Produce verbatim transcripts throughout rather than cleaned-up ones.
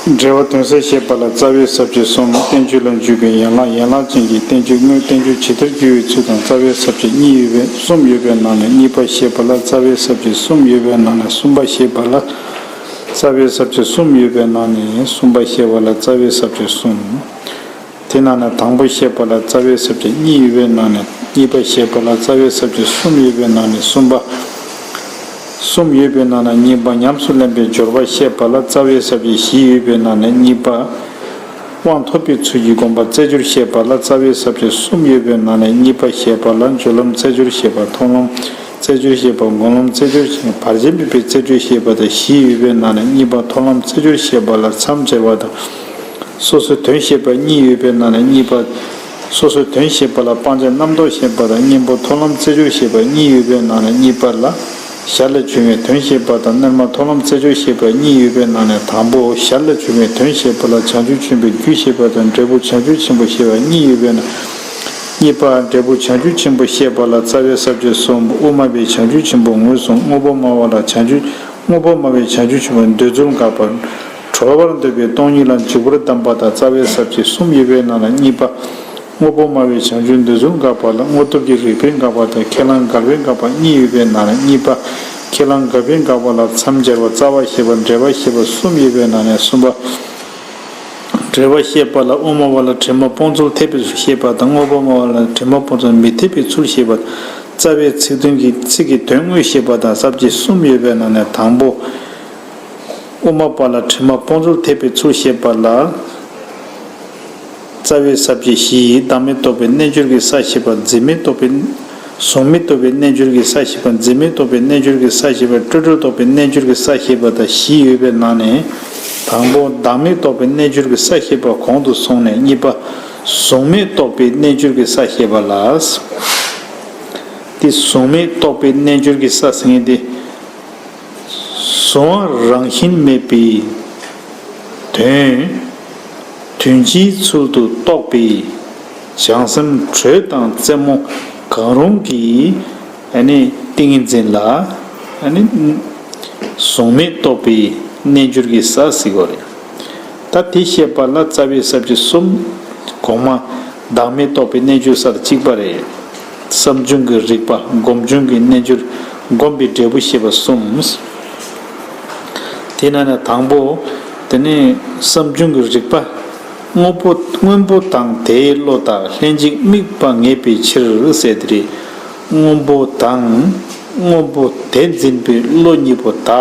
འབྲེལ་བ་དོན་གསལ་བཤད་པ་ལ་རྩ་བའི་ས་བཅད་གསུམ། བསྟན་བཅོས་ལ་འཇུག་པའི་ཡན་ལག་ཡན་ལག་ཅན་གྱི་བསྟན་བཅོས་དངོས། བསྟན་བཅོས་ཇི་ལྟར་བསྒྱུར་བའི་ཚུལ་དང་རྩ་བའི་ས་བཅད་གཉིས་ཡོད་པའི་གསུམ་ཡོད་པའི་ནང་ནས་གཉིས་པ་བཤད་པ་ལ་རྩ་བའི་ས་བཅད་གསུམ་ཡོད་པའི་ནང་ནས་གསུམ་པ་བཤད་པ་ལ་རྩ་བའི་ས་བཅད་གསུམ་ཡོད་པའི་ནང་ནས་གསུམ་པ་བཤད་པ་ལ་རྩ་བའི་ས་བཅད་གསུམ། དེ་ནང་ནས་དང་པོ་བཤད་པ་ལ་རྩ་བའི་ས་བཅད་གཉིས་ཡོད་པའི་ནང་ནས་གཉིས་པ་བཤད་པ་ལ་རྩ་བའི་ས་བཅད་གསུམ་ཡོད་པའི་ནང་ནས་གསུམ་པ། གསུམ་ཡོད་པའི་ནང་ནས་གཉིས་པ་ཉམས་སུ་ལེན་པའི་སྦྱོར་བ་བཤད་པ་ལ་རྩ་བའི་ས་བཅད་བཞི་ཡོད་པའི་ནང་ནས་གཉིས་པ། དབང་ཐོབ་པའི་ཚུལ་གྱིས་སྒོམ་པ་རྩེ་སྦྱོར་བཤད་པ་ལ་རྩ་བའི་ས་བཅད་གསུམ་ཡོད་པའི་ནང་ནས་གཉིས་པ་བཤད་པ་ལ་སྦྱོར་ལམ་རྩེ་སྦྱོར་བཤད་པ། མཐོང་ལམ་རྩེ་སྦྱོར་བཤད་པ། སྒོམ་ལམ་རྩེ་སྦྱོར་བཤད་པ། བར་ཆད་མེད་པའི་རྩེ་སྦྱོར་བཤད་པ་དང་བཞི་ཡོད་པའི་ནང་ནས་གཉིས་པ་མཐོང་ལམ་རྩེ་སྦྱོར་བཤད་པ་ལ་མཚམས་སྦྱར་བ་དང་། སོ་སོའི་དོན་བཤད་པ་གཉིས་ཡོད་པའི་ནང་ནས་གཉིས་པ། སོ་སོའི་དོན་བཤད་པ་ལ་སྤང་བྱ་རྣམ་རྟོག་བཤད་པ་དང་གཉེན་པོ་མཐོང་ལམ་རྩེ་སྦྱོར་བཤད་པ་གཉིས་ཡོད་པའི་ནང་ནས་གཉིས་པ་ལ། ཞར་ལ་བྱུང་བའི་དོན་བཤད་པ་དང་སྣོན་མ་མཐོང་ལམ་རྩེ་སྦྱོར་བཤད་པ་གཉིས་ཡོད་པའི་ནང་ནས་དང་པོ་ཞར་ལ་བྱུང་བའི་དོན་བཤད་པ་ལ་བྱང་ཆུབ་ཆེན་པོའི་རྒྱུ་བཤད་པ་དང་འབྲས་བུ་བྱང་ཆུབ་ཆེན་པོ་བཤད་པ་གཉིས་ཡོད་པའི་ནང་། གཉིས་པ་འབྲས་བུ་བྱང་ཆུབ་ཆེན་པོ་བཤད་པ་ལ་རྩ་བའི་ས་བཅད་གསུམ། དབུ་མ་པའི་བྱང་ཆུབ་ཆེན་པོ་ངོས་བཟུང་། དངོས་པོ་སྨྲ་བ་ལ་བྱང་ཆུབ། དངོས་པོ་སྨྲ་བའི་བྱང་ཆུབ་ཆེན་པོ་འདོད་ཚུལ་འགག་པ། གྲོལ་བར་འདོད་པའི་སྟོང་ཉིད་ལ་འཇུག་པར་གདམས་པ་དང་རྩ་བའི་ས་བཅད་གསུམ་ཡོད་པའི་ནང་ལ་གཉིས་པ། དངོས་པོ་སྨྲ་བའི་བྱང་ཆུབ་འདོད་ཚུལ་འགག་པ་ལ་དངོས་སྟོབས་ཀྱི་རིགས་པས་འགག་པ་དང་ཁས་བླངས་འགལ་བས་འགག་པ་གཉིས་ཡོད་པའི་ནང་ནས་གཉིས་པ། ཁས་བླངས་འགལ་བས་འགག་པ་ལ་མཚམས་སྦྱར་བ་རྩ་བ་བཤད་པ་འབྲེལ་བ་བཤད་པ་གསུམ་ཡོད་པའི་ནང་ནས་གསུམ་པ། འབྲེལ་བ་བཤད་པ་ལ་དབུ་མ་པ་ལ་དྲི་མ་སྤོང་ཚུལ་འཐད་པའི་ཚུལ་བཤད་པ་དང་དངོས་པོ་སྨྲ་བ་ལ་དྲི་མ་སྤོང་ཚུལ་མི་འཐད་པའི་ཚུལ་བཤད་པ། རྩ་བའི་ཚིག་དོན་གྱི་ཚིག་གི་དོན་དངོས་བཤད་པ་དང་ས་བཅད་གསུམ་ཡོད་པའི་ནང་ནས་དང་པོ། དབུ་མ་པ་ལ་དྲི་མ་སྤོང་ཚུལ་འཐད་པའི་ཚུལ་བཤད་པ་ལ། རྩ་བའི་ས་བཅད་བཞི་ཡི་བདག་མེད་རྟོགས་པའི་རྣལ་འབྱོར་གྱི་ས་བཤད་པ། འཛིན་མེད་རྟོགས་པའི། གཟུང་མེད་རྟོགས་པའི་རྣལ་འབྱོར་གྱི་ས་བཤད་པ། འཛིན་མེད་རྟོགས་པའི་རྣལ་འབྱོར་གྱི་ས་བཤད་པ། སྤྲོས་བྲལ་རྟོགས་པའི་རྣལ་འབྱོར་གྱི་ས་བཤད་པ་དང་བཞི་ཡོད་པའི་ནང་ནས། དང་པོ་བདག་མེད་རྟོགས་པའི་རྣལ་འབྱོར་གྱི་ས་བཤད་པ་གོང་དུ་སོང་ནས་གཉིས་པ། གཟུང་མེད་རྟོགས་པའི་རྣལ་འབྱོར་གྱི་ས་བཤད་པ་ལ། དེ་གཟུང་མེད་རྟོགས་པའི་རྣལ་འབྱོར་གྱི་ས་ཟེར་མཁན་དེ། གཟུང་བ་རང་བཞིན་མེད་པའི་དོན། དོན་སྤྱིའི་ཚུལ་དུ་རྟོགས་པའི་བྱང་སེམས་དྲོད་དང་རྩེ་མོ་གང་རུང་གི་ཨ་ནི་ཏིང་ངེ་འཛིན་ལ་ཨ་ནི་གཟུང་མེད་རྟོགས་པའི་རྣལ་འབྱོར་གྱི་ས་ཟེར་གྱི་ཡོད་རེད། ད་དེ་བཤད་པ་ལ་རྩ་བའི་ས་བཅད་གསུམ། གོང་མ་བདག་མེད་རྟོགས་པའི་རྣལ་འབྱོར་ས་དང་གཅིག་པ་རེད། བསམ་བྱུང་གི་རིག་པ་སྒོམ་བྱུང་གི་རྣལ་འབྱོར་སྒོམ་པའི་འབྲས་བུ་བཤད་པ་གསུམ། དེ་ནང་ནས་དང་པོ། དེ་ནི་བསམ་བྱུང་གི་རིག་པ། སྔོན་པོ་སྔོན་པོ་དང་དེའི་བློ་དག་ལྷན་ཅིག་དམིགས་པ་ངེས་པའི་ཕྱིར་ཟེར་དེ་རེད། སྔོན་པོ་དང་སྔོན་པོ་དེ་འཛིན་པའི་བློ་གཉིས་པོ་དག་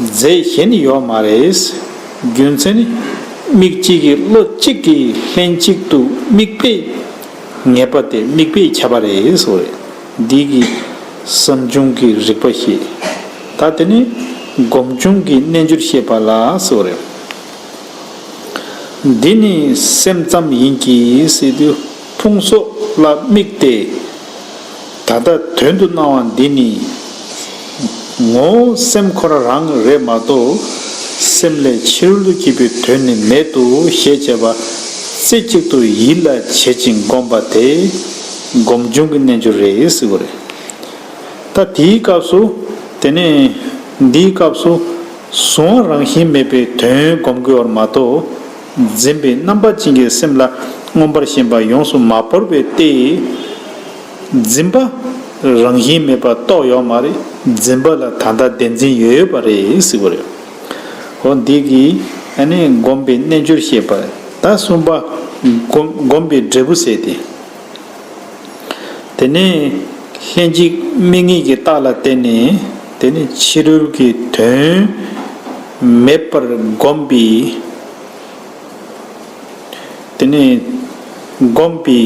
རྫས་གཞན་ཡོད་མ་རེད། རྒྱུ་མཚན་ནི། དམིགས་བཅས་ཀྱི་བློ་གཅིག་གིས་ལྷན་ཅིག་ཏུ་དམིགས་པས་ངེས་པ་སྟེ་དམིགས་པས་ཁྱབ་པ་རེད་ཟེར་བ་རེད། འདི་གིས་བསམ་བྱུང་གི་རིག་པ་བཤད། ད་དེ་ནི་སྒོམ་བྱུང་གི་རྣལ་འབྱོར་བཤད་པ་ལ་ཟེར་བ་རེད། འདི་ནི་སེམས་ཙམ་ཡིན་གྱི་ཟེར་དུས་ཕུང་སོགས་ལ་དམིགས་ཏེ། ད་ལྟ་དོན་དུ་སྣང་བ་འདི་ནི་ངོ་བོ་སེམས་ཁོ་རང་རེད་མ་གཏོགས་སེམས་ལས་ཕྱི་རོལ་དུ་སྐྱེས་པའི་དོན་ནི་མེད་དོ་ཞེས་བྱ་བ་རྩེ་གཅིག་ཏུ་ཡིད་ལ་བྱེད་ཅིང་བསྒོམ་པ་དེ་སྒོམ་བྱུང་གི་རྣལ་འབྱོར་རེད་ཟེར་བ་རེད། ད་དེའི་སྐབས་སུ་དེ་ནས་འདིའི་སྐབས་སུ་གཟུང་བ་རང་བཞིན་མེད་པའི་དོན་སྒོམ་དགོས་པར་མ་གཏོགས། འཛིན་པའི་རྣམ་པ་ཅན་གྱི་སེམས་ལ་མངོན་པར་ཞེན་པ་ཡོངས་སུ་མ་བོར་བས་ཏེ། འཛིན་པ་རང་བཞིན་མེད་པ་རྟོགས་ཡོད་མ་རེད། འཛིན་པ་ལ་ད་ལྟ་བདེན་འཛིན་ཡོད་ཡོད་པ་རེད་ཟེར་བ་རེད། འོ་འདི་གིས་ཨ་ནི་སྒོམ་པའི་རྣལ་འབྱོར་བཤད་པ། ད་གསུམ་པ་སྒོམ་སྒོམ་པའི་འབྲས་བུ་ཟེར་ཏེ། དེ་ནས་ལྷན་ཅིག་དམིགས་ངེས་ཀྱི་རྟགས་ལ་བརྟེན་ནས་དེ་ནས་ཕྱི་རོལ་གྱི་དོན་མེད་པར་བསྒོམས་པའི། དེ་ནས་བསྒོམས་པའི་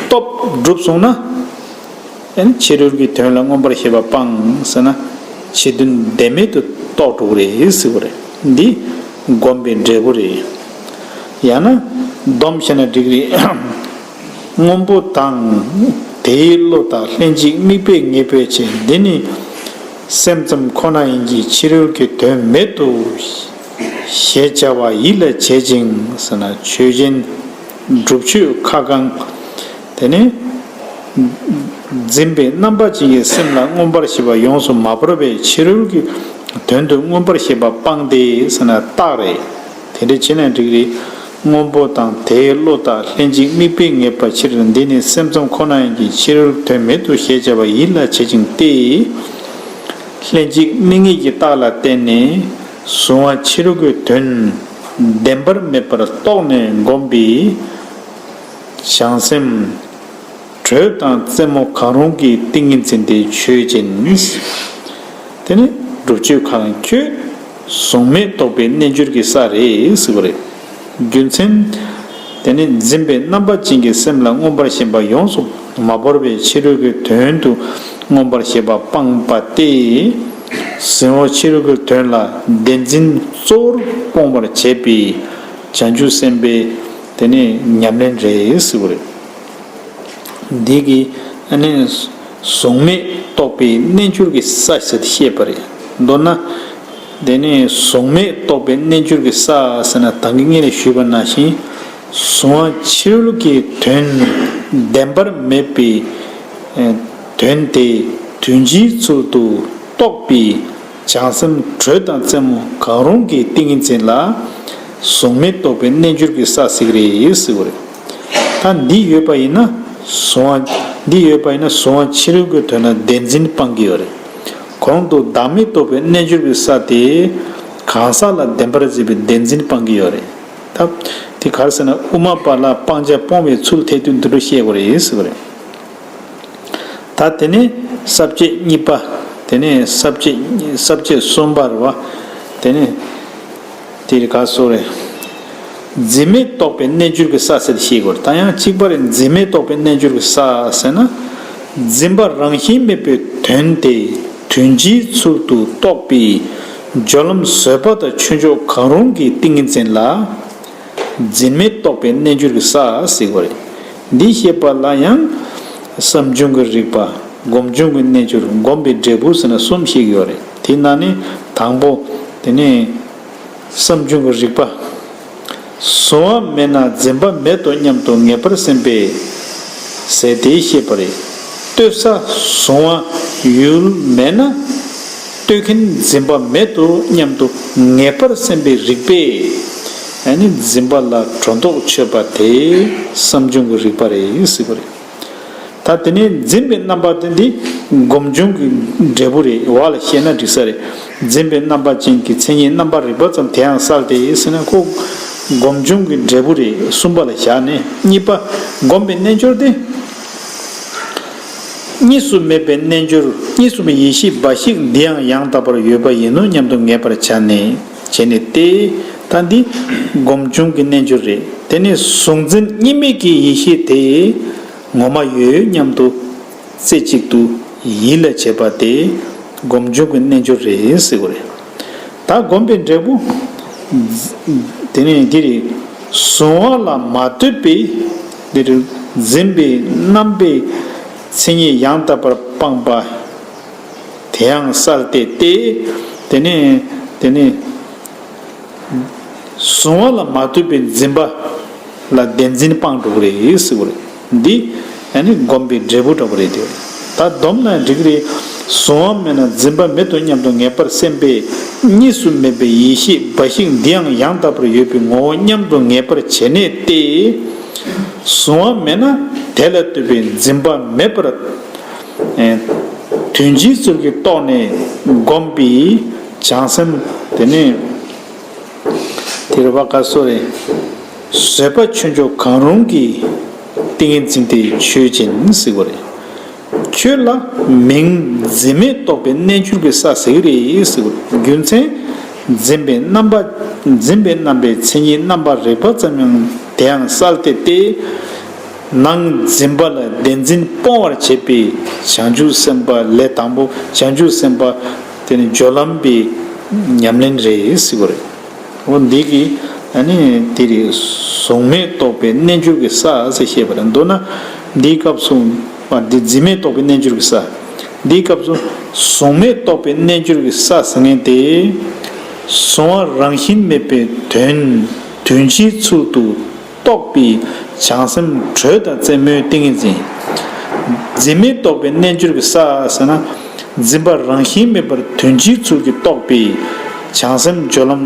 སྟོབས་གྲུབ་སོང་ན། ཨ་ནི་ཕྱི་རོལ་གྱི་དོན་ལ་མངོན་པར་ཞེན་པ་སྤངས་ཟེར་ན། ཕྱི་དོན་བདེན་མེད་དུ་རྟོགས་འགྲོ་གི་རེད་ཟེར་བ་རེད། འདི་སྒོམ་པའི་འབྲས་བུ་རེད། ཡང་ན་སྡོམ་བྱས་ན་འགྲིག་རེད། སྔོན་པོ་དང་དེའི་བློ་དག་ལྷན་ཅིག་དམིགས་པས་ངེས་པའི་ཕྱིར། འདི་ནི་སེམས་ཙམ་ཁོ་ན་ཡིན་གྱི་ཕྱི་རོལ་གྱི་དོན་མེད་དོ་ཞེས་བྱ་བ་ཡིད་ལ་བྱེད་ཅིང་ཟེར་ན། ཆོས་ཅན། སྒྲུབ་ཆོས་ཁ་བསྐང་། དེ་ནས་འཛིན་པའི་རྣམ་པ་ཅན་གྱི་སེམས་ལ་མངོན་པར་ཞེན་པ་ཡོངས་སུ་མ་བོར་བའི་ཕྱི་རོལ་གྱི་ དོན་དུ་མངོན་པར་ཤེས་པ་སྤངས་ཏེ་ཟེར་ན་རྟགས་རེད། དེ་འདྲ་བྱས་ན་འགྲིག་རེད། སྔོན་པོ་དང་དེའི་བློ་དག་ལྷན་ཅིག་དམིགས་པས་ངེས་པའི་ཕྱིར། འདི་ནི་སེམས་ཙམ་ཁོ་ན་ཡིན་གྱི་ཕྱི་རོལ་དོན་མེད་དོ་ཞེས་བྱ་བ་ཡིད་ལ་བྱེད་ཅིང་སྟེ། ལྷན་ཅིག་དམིགས་ངེས་ཀྱི་རྟགས་ལ་བརྟེན་ནས་གཟུང་བ་ཕྱི་རོལ་གྱི་དོན་བདེན་པར་མེད་པར་རྟོགས་ནས་བསྒོམས་པའི་བྱང་སེམས། དྲོད་དང་རྩེ་མོ་གང་རུང་གི་ཏིང་ངེ་འཛིན་དེ་ཆོས་ཅན། དེ་ནི་སྒྲུབ་བྱེད་གང་ཁྱོད་གཟུང་མེད་རྟོགས་པའི་རྣལ་འབྱོར་གྱི་ས་རེད་ཟེར་བ་རེད། རྒྱུ་མཚན། དེ་ནི་འཛིན་པའི་རྣམ་པ་ཅན་གྱི་སེམས་ལ་མངོན་པར་ཞེན་པ་ཡོངས་སུ་མ་བོར་བའི་ཕྱི་རོལ་གྱི་དོན་དུ་མངོན་པར་ཞེན་པ་སྤངས་པ་སྟེ། གཟིགས་པ་ཕྱི་རོལ་གྱི་དོན་ལ་བདེན་འཛིན་གཙོ་བོར་སྤོང་བར་བྱེད་པའི་བྱང་ཆུབ་སེམས་དཔའི་དེ་ནི་ཉམས་ལེན་རེད་ཟེར་བ་རེད། འདི་གིས་ཨ་ནི་གཟུང་མེད་རྟོགས་པའི་རྣལ་འབྱོར་གྱི་ས་ཟེར་ཏེ་བཤད་པ་རེད། མདོར་ན། དེ་ནི་གཟུང་མེད་རྟོགས་པའི་རྣལ་འབྱོར་གྱི་ས་ཟེར་ན་ད་གིན་སྔོན་ལ་ཞུས་པ་ནང་བཞིན། གཟུང་བ་ཕྱི་རོལ་གྱི་དོན་བདེན་པར་མེད་པའི་དོན་དེ་དོན་སྤྱིའི་ཚུལ་དུ་རྟོགས་པའི་བྱང་སེམས་དྲོད་དང་རྩེ་མོ་གང་རུང་གི་ཏིང་ངེ་འཛིན་ལ་གཟུང་མེད་རྟོགས་པའི་རྣལ་འབྱོར་གྱི་ས་ཟེར་གྱི་རེད་ཟེར་བ་རེད། ད་འདི་ཡོད་པ་ཡིན་ན་གཟུང་བ། འདི་ཡོད་པ་ཡིན་ན་གཟུང་བ་ཕྱི་རོལ་གྱི་དོན་ལ་བདེན་འཛིན་སྤང་གི་ཡོད་རེད། གོང་དུ་བདག་མེད་རྟོགས་པའི་རྣལ་འབྱོར་གྱི་ས་དེ་གང་ཟག་ལ་བདེན་པར་འཛིན་པའི་བདེན་འཛིན་སྤང་གི་ཡོད་རེད། ད་དེ་ག་རེ་ཟེར་ན་དབུ་མ་པ་ལ་སྤང་བྱ་སྤོང་བའི་ཚུལ་ཐེག་དུས་འདི་འདྲ་བཤད་དགོས་རེད་ཟེར་བ་རེད། ད་དེ་ནས་ས་བཅད་གཉིས་པ། དེ་ནས་ས་བཅད་ས་བཅད་གསུམ་པ་རེད་བ། དེ་ནས་དེ་རིང་ག་སོ་རེད། འཛིན་མེད་རྟོགས་པའི་རྣལ་འབྱོར་གྱི་ས་ཟེར་ཤེས་དགོས། ད་ཡང་གཅིག་པ་རེད། འཛིན་མེད་རྟོགས་པའི་རྣལ་འབྱོར་གྱི་ས་ཟེར་ན། འཛིན་པ་རང་བཞིན་མེད་པའི་དོན་དེ་དོན་སྤྱིའི་ཚུལ་དུ་རྟོགས་པའི་སྦྱོར་ལམ་བཟོད་པ་དང་ཆོས་མཆོག་གང་རུང་གི་ཏིང་ངེ་འཛིན་ལ། འཛིན་མེད་རྟོགས་པའི་རྣལ་འབྱོར་གྱི་ས་ཟེར་བ་རེད། འདི་བཤད་པ་ལ་ཡང་བསམ་བྱུང་གི་རིག་པ། སྒོམ་བྱུང་གི་རྣལ་འབྱོར། སྒོམ་པའི་འབྲས་བུ་ཟེར་ན་གསུམ་བཤད་ཀྱི་ཡོད་རེད། དེ་ནང་ནས་དང་པོ། དེ་ནས་བསམ་བྱུང་གི་རིག་པ། གཟུང་བ་མེད་ན་འཛིན་པ་མེད་དོ་སྙམ་དུ་ངེས་པར་སེམས་པས་ཟེར་དེ་བཤད་པ་རེད། ལྟོས་ས་གཟུང་བ་ཡུལ་མེད་ན། ལྟོས་མཁན་འཛིན་པ་མེད་དོ་སྙམ་དུ་ངེས་པར་སེམས་པའི་རིག་པས། ཨ་ནི་འཛིན་པ་ལ་སྒྲོ་འདོགས་ཆོད་པ་དེ་བསམ་བྱུང་གི་རིག་པ་རེད་ཟེར་བ་རེད། ད་དེ་ནས་འཛིན་པའི་རྣམ་པ་དེ་འདི་སྒོམ་བྱུང་གི་འབྲས་བུ་རེད། བ་ལ་བཤད་ན་འགྲིག་ས་རེད། འཛིན་པའི་རྣམ་པ་ཅན་གྱི་མཚན་ཉིད་རྣམ་པར་རིག་པ་ཙམ་དེ་ཡང་གསལ་ཏེ་ཟེར་ན་ཁོ་སྒོམ་བྱུང་གི་འབྲས་བུ་རེད། གསུམ་པ་ལ་བཞག་ནས་གཉིས་པ་སྒོམ་པའི་རྣལ་འབྱོར་དེ། གཉིས་སུ་མེད་པའི་རྣལ་འབྱོར། གཉིས་སུ་མེད་ཡེ་ཤེས་འབའ་ཞིག་འདི་ཡང་ཡང་དག་པར་ཡོད་པ་ཡིན་ནོ་སྙམ་དུ་ངེས་པར་བྱ་ནས་བྱས་ནས་ཏེ། ད་འདི་སྒོམ་བྱུང་གི་རྣལ་འབྱོར་རེད། དེ་ནས་གཟུང་འཛིན་གཉིས་མེད་ཀྱི་ཡེ་ཤེས་དེ་ངོ་མ་ཡོད་སྙམ་དུ་རྩེ་གཅིག་ཏུ་ཡིད་ལ་བྱེད་པ་དེ་སྒོམ་བྱུང་གི་རྣལ་འབྱོར་རེད་ཟེར་བ་རེད། ད་སྒོམ་པའི་འབྲས་བུ། དེ་ནས་འདི་རེད། གཟུང་བ་ལ་མ་ལྟོས་པའི་འདི་རེད། འཛིན་པའི་རྣམ་པའི་མཚན་ཉིད་ཡང་དག་པར་སྤངས་པ་དེ་ཡང་གསལ་ཏེ་སྟེ། དེ་ནས་དེ་ནས་གཟུང་བ་ལ་མ་ལྟོས་པའི་འཛིན་པ་ལ་བདེན་འཛིན་སྤངས་འགྲོ་གི་རེད་ཟེར་བ་རེད། འདི་ཨ་ནི་སྒོམ་པའི་འབྲས་བུ་འདྲ་བོ་རེད་དེ། ད་སྡོམ་ན་འགྲིག་གི་རེད། གཟུང་བ་མེད་ན་འཛིན་པ་མེད་དོ་སྙམ་དུ་ངེས་པར་སེམས་པས་གཉིས་སུ་མེད་པའི་ཡེ་ཤེས་འབའ་ཞིག་འདི་ཡང་ཡང་དག་པར་ཡོད་པའི་ངོ་བོ་སྙམ་དུ་ངེས་པར་བྱས་ནས་ཏེ། གཟུང་བ་མེད་ན་དེ་ལ་ལྟོས་པའི་འཛིན་པ་མེད་པར་ཨེ་དོན་སྤྱིའི་ཚུལ་གྱིས་རྟོགས་ནས་བསྒོམས་པའི་བྱང་སེམས་དེ་ནི། དེ་རུ་བ་ཀ་སོ་རེ། བཟོད་པ་ཆོས་མཆོག་གང་རུང་གི་ཏིང་ངེ་འཛིན་དེ་ཆོས་ཅན་ཟེར་བ་རེད། ཆོས་ལ་མིང་འཛིན་མེད་རྟོགས་པའི་རྣལ་འབྱོར་གྱི་ས་ཟེར་གྱི་རེད་ཟེར་བ་རེད། རྒྱུ་མཚན། འཛིན་པའི་རྣམ་པ། འཛིན་པའི་རྣམ་པའི་མཚན་ཉིད་རྣམ་པར་རིག་པ་ཙམ་ཡང་དེ་ཡང་གསལ་ཏེ་སྟེ། ནང་འཛིན་པ་ལ་བདེན་འཛིན་སྤོང་བར་བྱེད་པའི་བྱང་ཆུབ་སེམས་དཔའ་ལས་དང་པོ་བྱང་ཆུབ་སེམས་དཔའ་དེ་ནི་སྦྱོར་ལམ་པའི་ཉམས་ལེན་རེད་ཟེར་བ་རེད། འོ་འདི་གི་ཨ་ནི་དེ་རེད། གཟུང་མེད་རྟོགས་པའི་རྣལ་འབྱོར་གྱི་ས་ཟེར་བཤད་པ་རེད། མདོར་ན་འདིའི་སྐབས་སུ་ཨ་འདི་འཛིན་མེད་རྟོགས་པའི་རྣལ་འབྱོར་གྱི་ས། འདིའི་སྐབས་སུ་གཟུང་མེད་རྟོགས་པའི་རྣལ་འབྱོར་གྱི་ས་ཟེར་མཁན་དེ། གཟུང་བ་རང་བཞིན་མེད་པའི་དོན་དོན་སྤྱིའི་ཚུལ་དུ་རྟོགས་པའི་བྱང་སེམས་དྲོད་དང་རྩེ་མོའི་ཏིང་ངེ་འཛིན། འཛིན་མེད་རྟོགས་པའི་རྣལ་འབྱོར་གྱི་ས་ཟེར་ན། འཛིན་པ་རང་བཞིན་མེད་པར་དོན་སྤྱིའི་ཚུལ་གྱིས་རྟོགས་པའི་བྱང་སེམས་སྦྱོར་ལམ་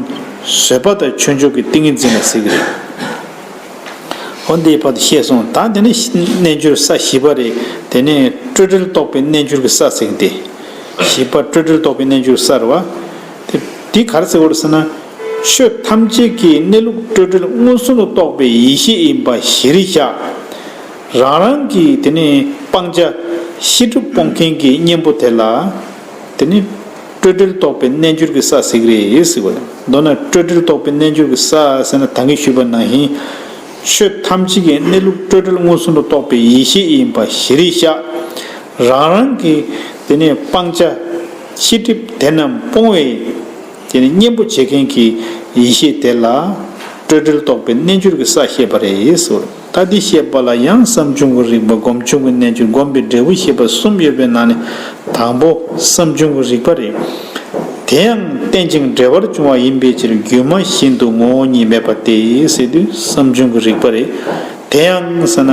བཟོད་པ་དང་ཆོས་འབྱུང་གི་ཏིང་ངེ་འཛིན་ལ་ཟེར་གྱི་རེད། འོ་འདིའི་བར་དུ་བཤད་སོང་། ད་དེ་ནས་རྣལ་འབྱོར་ས་བཞི་པ་རེད། དེ་ནས་སྤྲོས་བྲལ་རྟོགས་པའི་རྣལ་འབྱོར་གྱི་ས་ཟེར་གྱི་དེ། བཞི་པ་སྤྲོས་བྲལ་རྟོགས་པའི་རྣལ་འབྱོར་ས་རེད་བ། དེ་དེ་ག་རེ་ཟེར་དགོས་རེད་ཟེར་ན། ཆོས་ཐམས་ཅད་ཀྱི་གནས་ལུགས་སྤྲོས་བྲལ་མངོན་སུམ་དུ་རྟོགས་པའི་ཡེ་ཤེས་ཡིན་པ་གཞིར་བཞག་རང་རང་གི་དེ་ནས་སྤང་བྱ་ཤེས་སྒྲིབ་སྤོང་མཁན་གྱི་གཉེན་པོ་དེ་ལ། དེ་ནི་སྤྲོས་བྲལ་རྟོགས་པའི་རྣལ་འབྱོར་གྱི་ས་ཟེར་གྱི་རེད་ཟེར་བ་རེད། མདོར་ན་སྤྲོས་བྲལ་རྟོགས་པའི་རྣལ་འབྱོར་གྱི་ས་ཟེར་ན་ད་གིན་ཞུས་པ་ནང་བཞིན། ཆོས་ཐམས་ཅད་ཀྱི་གནས་ལུགས་སྤྲོས་བྲལ་མངོན་སུམ་དུ་རྟོགས་པའི་ཡེ་ཤེས་ཡིན་པ་གཞིར་བཞག་རང་རང་གི་དེ་ནས་སྤང་བྱ་ཤེས་སྒྲིབ་དེ་རྣམས་སྤོང་བའི་དེ་ནས་གཉེན་པོ་བྱེད་མཁན་གྱི་ཡེ་ཤེས་དེ་ལ་སྤྲོས་བྲལ་རྟོགས་པའི་རྣལ་འབྱོར་གྱི་ས་བཤད་པ་རེད་ཟེར། ད་འདི་བཤད་པ་ལ་ཡང་བསམ་བྱུང་གི་རིག་པ། སྒོམ་བྱུང་གི་རྣལ་འབྱོར། སྒོམ་པའི་འབྲས་བུ་ཞེས་པ་གསུམ་ཡོད་པའི་ནང་ནས། དང་པོ་བསམ་བྱུང་གི་རིག་པ་རེད། དེ་ཡང་རྟེན་ཅིང་འབྲེལ་བར་འབྱུང་བ་ཡིན་པའི་ཕྱིར། སྒྱུ་མ་བཞིན་དུ་ངོ་བོ་ཉིད་མེད་པ་སྟེ་ཟེར་དུས་བསམ་བྱུང་གི་རིག་པ་རེད། དེ་ཡང་ཟེར་ན།